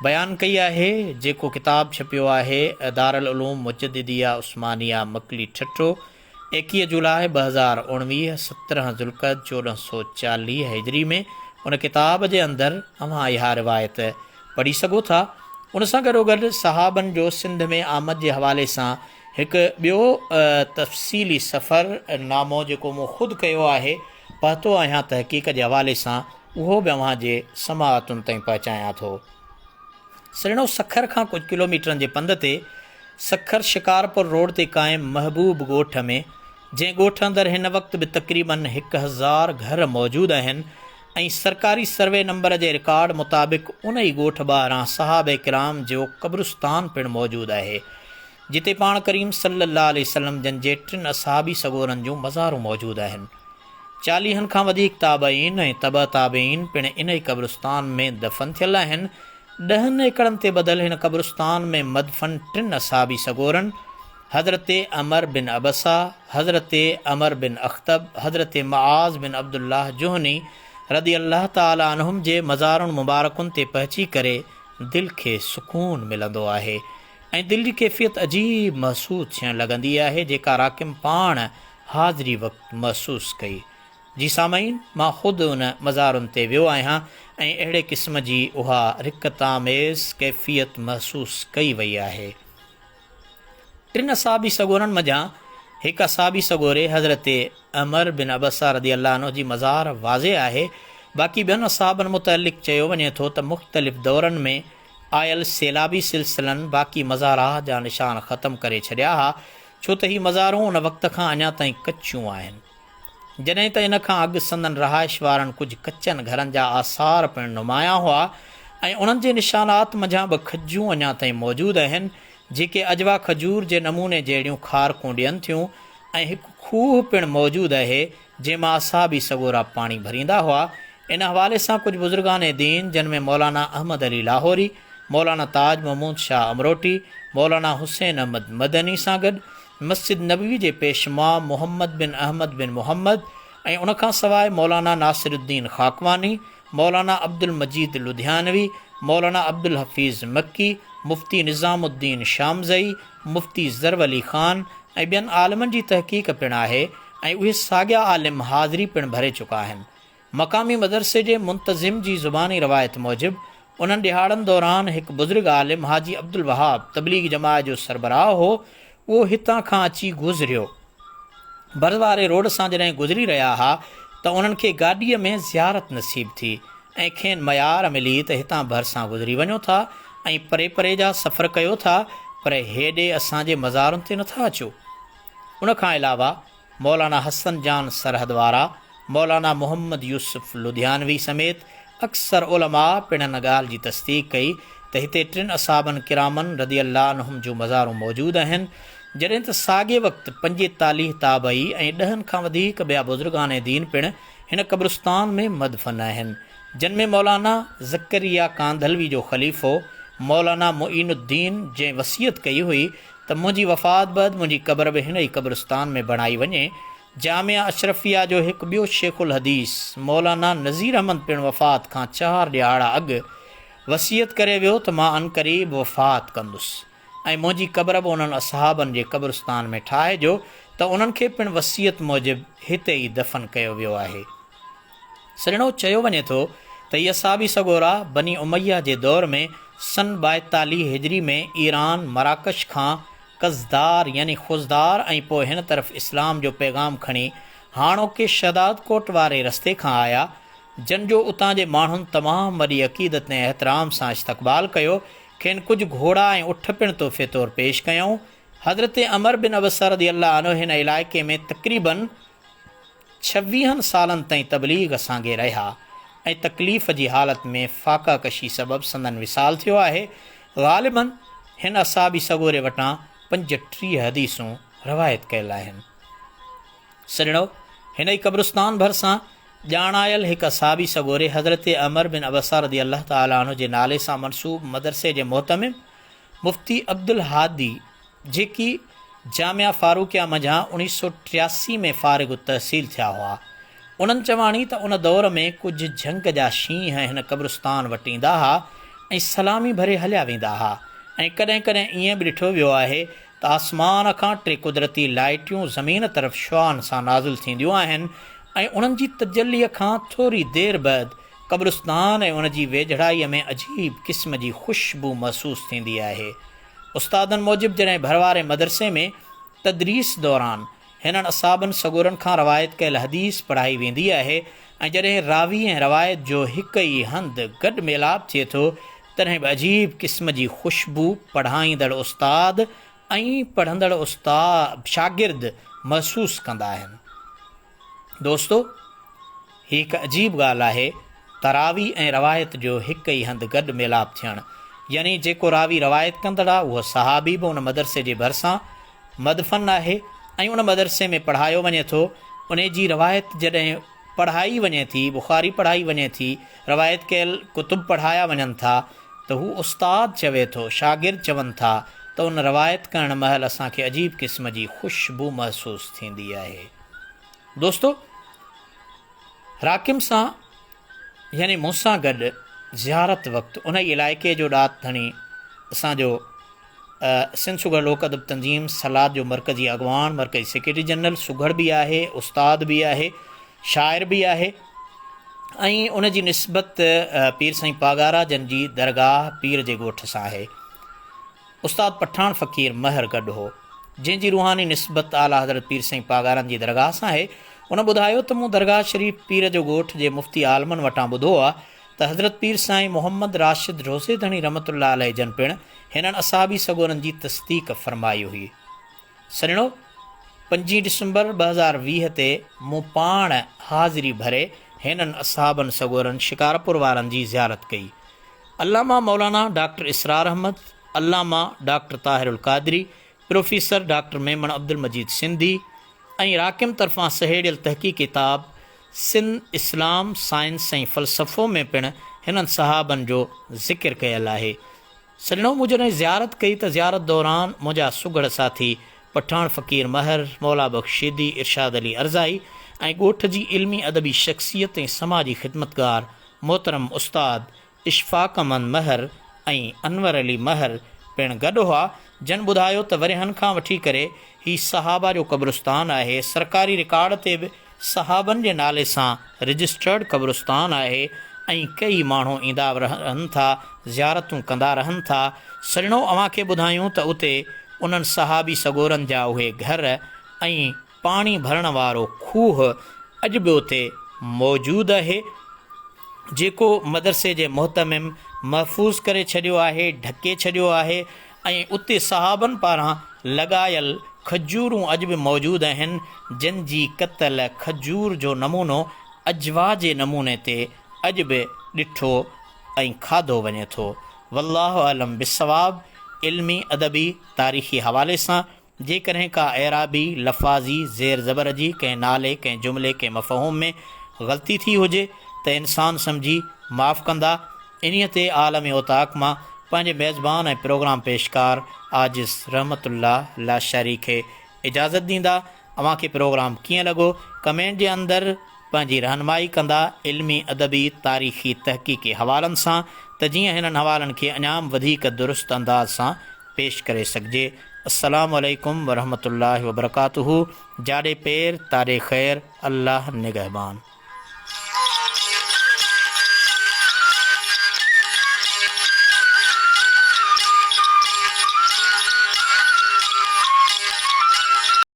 بيان ڪئي آهي، جيڪو ڪتاب ڇپيو آهي دارالعلوم مجدديه عثمانيه مڪلي ٺٽو 21 جولاء 2019 17 ذوالقعد 1440 هجري ۾ ان ڪتاب جي اندر اوهان اها روايت پڙهي سگهو ٿا. ان سان گڏوگڏ صحابن جو سنڌ ۾ آمد جي حوالي سان هڪ ٻيو تفصيلي سفر نامو جيڪو مون خود ڪيو آهي، پهتو آهيان تحقيق جي حوالي سان اهو به اوهان جي سماعتن تائين پهچايان ٿو. سرڻو سکر کان ڪجهه ڪلوميٽرن جي پنڌ تي سکر شڪارپور روڊ تي قائم محبوب ڳوٺ ۾ جنهن ڳوٺ اندر هن وقت به تقريبن 1000 گهر موجود آهن ۽ سرڪاري سروي نمبر جي رڪارڊ مطابق ان ئي ڳوٺ ٻاهران صحابه ڪرام جو قبرستان پڻ موجود آهي جتي پاڻ ڪريم صلي الله عليه وسلم جن جي ٽن اصحابي سڳورن جون مزارون موجود آهن. چاليهن کان وڌيڪ تابعين ۽ تبع تابعين پڻ انهي قبرستان ۾ دفن ٿيل آهن. ڏهن ايڪڙن تي ٻڌل هن قبرستان ۾ مدفن ٽن اصحابي سڳورن حضرت عمرو بن عبسه، حضرت عمرو بن اخطب، حضرت معاذ بن عبدالله جهني رضي الله تعالٰي عنهم جي مزارن مبارڪن تي پهچي ڪري دل کي سڪون ملندو آهي ۽ دل جي ڪيفيت عجيب محسوس ٿيڻ لڳندي آهي جيڪا راقم پاڻ حاضري وقت محسوس ڪئي. جي سامعين مان خود ان مزارن تي ويو آهيان ۽ اهڙي قسم جي اها رقت آميز ڪيفيت محسوس ڪئي وئي آهي. ٽن اصحابي سڳورن منجهان هڪ اصحابي سڳوري حضرت عمرو بن عبسه رضي الله عنه جي مزار واضح آهي، باقي ٻين اصحابن متعلق چيو وڃي ٿو ته مختلف دورن ۾ آيل سيلابي سلسلن باقي مزارات جا نشان ختم ڪري ڇڏيا ها، ڇو ته هي مزارون ان وقت کان اڃا تائين ڪچيون آهن. جڏهن ته ان کان اڳ سندن رهائش وارن ڪجهه ڪچن گهرن جا آثار پڻ نمايان هئا ۽ انهن جي نشانات منجهان ٻه کجيون اڃا تائين موجود آهن، جيڪي اجوا کجور جي نموني جهڙيون کارڪون ڏين ٿيون ۽ هڪ کوهه پڻ موجود اهي، جنهن مان اصحابي سڳورا پاڻي ڀريندا هئا. ان حوالي سان ڪجهه بزرگان دين جن ۾ مولانا احمد علي لاهوري، مولانا تاج محمود شاهه امروٽي، مولانا حسين احمد مدني سان گڏ مسجد نبوي جي پيشما محمد بن احمد بن محمد ۽ ان کان سواء مولانا ناصر الدين خاڪواني، مولانا عبدالمجيد لڌيانوي، مولانا عبدالحفيظ مڪي، مفتي نظام الدين شامزئي، مفتي زرولي خان ۽ ٻين عالمن جي تحقيق پڻ آهي ۽ اهي ساڳيا عالم حاضري پڻ ڀري چڪا آهن. مقامي مدرسي جي منتظم جي زباني روايت موجب انهن ڏهاڙن دوران هڪ بزرگ عالم حاجي عبدالوهاب تبليغ جماعت جو سربراهه هو، اهو هتان کان اچي گذريو. ڀر واري روڊ سان جڏهن گذري رهيا ها ته انهن کي گاڏيء ۾ زيارت نصيب ٿي ۽ کين ميار ملي ته هتان ڀرسان گذري وڃو ٿا ۽ پري پري جا سفر ڪيو ٿا پر هيڏي اسان جي مزارن تي نٿا اچو. ان کان علاوه مولانا حسن جان سرحد وارا، مولانا محمد يوسف لڌيانوي سميت اڪثر علماء پڻ ان ڳالهه جي تصديق ڪئي ته هتي ٽن اصحابن ڪرامن رضي الله عنهم جون مزارون موجود آهن، جڏهن ته ساڳئي وقت 45 تابعي ۽ ڏهن کان وڌيڪ ٻيا بزرگان دين پڻ هن قبرستان ۾ مدفن آهن، جن ۾ مولانا زڪريا ڪانڌلوي جو خليفو مولانا معين الدين جنهن وصيت ڪئي هئي ته منهنجي وفات بعد منهنجي قبر به هن ئي قبرستان ۾ بڻائي وڃي. جامعه اشرفيه جو هڪ ٻيو شيخ الحديث مولانا نذير احمد پڻ وفات کان چار ڏهاڙا اڳ وصيت ڪري ويو ته مان عنقريب وفات ڪندس ۽ منهنجي قبر به انهن اصحابن جي قبرستان ۾ ٺاهجو ته انهن کي پڻ وصيت موجب هتي ئي دفن ڪيو ويو آهي. سڄڻو چيو وڃي ٿو ته هي اصحابي سڳورا بني اميه جي دور ۾ سن 42 هجري ۾ ايران مراڪش کان قزدار يعني خضدار ۽ پوء هن طرف اسلام جو پيغام کڻي هاڻوڪي شهدادڪوٽ واري رستي کان آيا، جن جو اتان جي ماڻهن تمام وڏي عقيدت ۽ احترام سان استقبال ڪيو، کين ڪجهه گهوڙا ۽ اٺ پڻ تحفي طور پيش ڪيائون. حضرت عمرو بن عبسه رضي الله عنه هن علائقي ۾ تقريباً ڇويهن سالن تائين تبليغ سانگي رهيا ۽ تڪليف جي حالت ۾ فاقه ڪشي سبب سندن وصال ٿيو آهي. غالباً هن اصحابي سڳوري وٽان 35 حديثون روايت ڪيل آهن. سڄڻو! هن ئي قبرستان ڀرسان ڄاڻايل هڪ اصحابي سڳوري حضرت عمرو بن عبسه رضي الله تعالٰي عنه جي نالي سان منسوب مدرسي جي مهتمم مفتي عبدالهادي جيڪي جامعه فاروقيه منجهان 1983 ۾ فارغ التحصيل ٿيا هئا. انهن چواڻي ته ان دور ۾ ڪجهه جهنگ جا شينهن هن قبرستان وٽ ايندا ها ۽ سلامي ڀري هليا ويندا ها ۽ ڪڏهن ڪڏهن ائين به ڏٺو ويو آهي ته آسمان کان ٽي قدرتي لائٽيون زمين طرف شعاعن سان نازل ٿينديون آهن ۽ انهن جي تجليء کان ٿوري دير بعد قبرستان ۽ ان جي ويجهڙائيء ۾ عجيب قسم جي خوشبو محسوس ٿيندي آهي. استادن موجب جڏهن ڀرواري مدرسي ۾ تدريس دوران هنن اصحابن سڳورن کان روايت ڪيل حديث پڙهائي ويندي آهي ۽ جڏهن راوي ۽ روايت جو هڪ ئي هنڌ گڏ ميلاپ ٿئي ٿو تڏهن به عجيب قسم جي خوشبو پڙهائيندڙ استاد ۽ پڙهندڙ شاگرد محسوس ڪندا آهن. دوستو! هي هڪ عجيب ڳالهه آهي ته راوي ۽ روايت جو هڪ ئي هنڌ گڏ ميلاپ ٿيڻ يعني جيڪو راوي روايت ڪندڙ آ اهو صحابي به ان مدرسي جي ڀرسان مدفن آهي ۽ ان مدرسي ۾ پڙهايو وڃي ٿو انهي جي روايت جڏهن پڙهائي وڃي ٿي بخاري پڙهائي وڃي ٿي روايت ڪيل ڪتب پڙهايا وڃن ٿا ته هو استاد چوي ٿو شاگرد چون ٿا ته ان روايت ڪرڻ مهل اسان کي عجيب قسم جي خوشبو محسوس ٿيندي آهي. دوستو! راقم سان يعني مون سان گڏ زيارت وقت انهي علائقي جو ڏات ڌڻي اسان جو سنڌ سگهڙ لوڪ ادب تنظيم سلاد جو مرڪزي اڳواڻ مرڪزي سيڪريٽري جنرل سگهڙ به آهي استاد به آهي شاعر به آهي ۽ ان جي نسبت پير سائين پاڳارا جن جي درگاهه پير جي ڳوٺ سان آهي. استاد پٺاڻ فقير مهر گڏ هو، جنهن جي روحاني نسبت اعليٰ حضرت پير سائين پاڳارن جي درگاهه سان آهي. ان ٻڌايو ته مون درگاهه شريف پير جو ڳوٺ جي مفتي عالمن وٽان ٻڌو آ ته حضرت پير سائين محمد راشد روضي ڌڻي رحمة الله عليه جن پڻ هنن اصحابي سڳورن جي تصديق فرمائي هئي. سڄڻو! پنجين ڊسمبر 2020 تي مون پاڻ حاضري ڀري هنن اصحابن سڳورن شڪارپور وارن جي زيارت ڪئي. علامه مولانا ڊاڪٽر اسرار احمد، علامه doctor Tahir al-Qadri, professor doctor Memon Abdul Majeed Sindhi ۽ راقم طرفان سهيڙيل تحقيقي ڪتاب سنڌ، اسلام، سائنس ۽ فلسفو ۾ پڻ هنن صحابن جو ذڪر ڪيل آهي. سڄڻو مون جڏهن زيارت ڪئي ته زيارت دوران منهنجا سگهڙ ساٿي پٺاڻ فقير مهر، مولا بخش شيدي، ارشاد علي ارزائي ۽ ڳوٺ جي علمي ادبي شخصيت ۽ سماجي خدمتگار محترم استاد اشفاق احمد مهر ۽ انور علي مهر پڻ گڏ هئا، جن ٻڌايو ته ورهين کان وٺي ڪري هي صحابه جو قبرستان آهي، سرڪاري رڪارڊ تي به صحابن جي نالي سان رجسٽرڊ قبرستان آهي ۽ ڪيئي ماڻهو ايندا رهن ٿا، زيارتون ڪندا رهن ٿا. سڄڻو اوهان کي ٻڌايون ته اتي انهن صحابي سڳورن جا اهي گهر ۽ پاڻي ڀرڻ وارو کوهه اڄ به اتي موجود اهي، جيڪو مدرسي جي مهتمم محفوظ ڪري ڇڏيو آهي، ڍڪي ڇڏيو آهي ۽ اتي صحابن پاران لڳايل کجورون اڄ به موجود آهن، جن جي ڪتل کجور جو نمونو عجوا جي نموني تي اڄ به ڏٺو ۽ کاڌو وڃي ٿو. والله اعلم بالصواب علمي، ادبي، تاريخي حوالي سان جيڪڏهن ڪا اعرابي، لفاظي، زير زبر جي ڪنهن نالي، ڪنهن جملي، ڪنهن مفهوم ۾ غلطي ٿي هجي ته انسان سمجهي معاف ڪندا. انهيء تي عالم اوطاق مان پنهنجي ميزبان ۽ پروگرام پيشڪار عاجز رحمت الله لاشاري کي اجازت ڏيندا. اوهان کي پروگرام ڪيئن لڳو ڪمينٽ جي اندر پنهنجي رهنمائي ڪندا علمي ادبي تاريخي تحقيقي حوالن سان ته جيئن هنن حوالن کي اڃام وڌيڪ درست انداز سان پيش ڪري سگهجي السلام عليڪم ورحمة الله وبرڪاته جاڏي پير تاڏي خير الله نگهبان.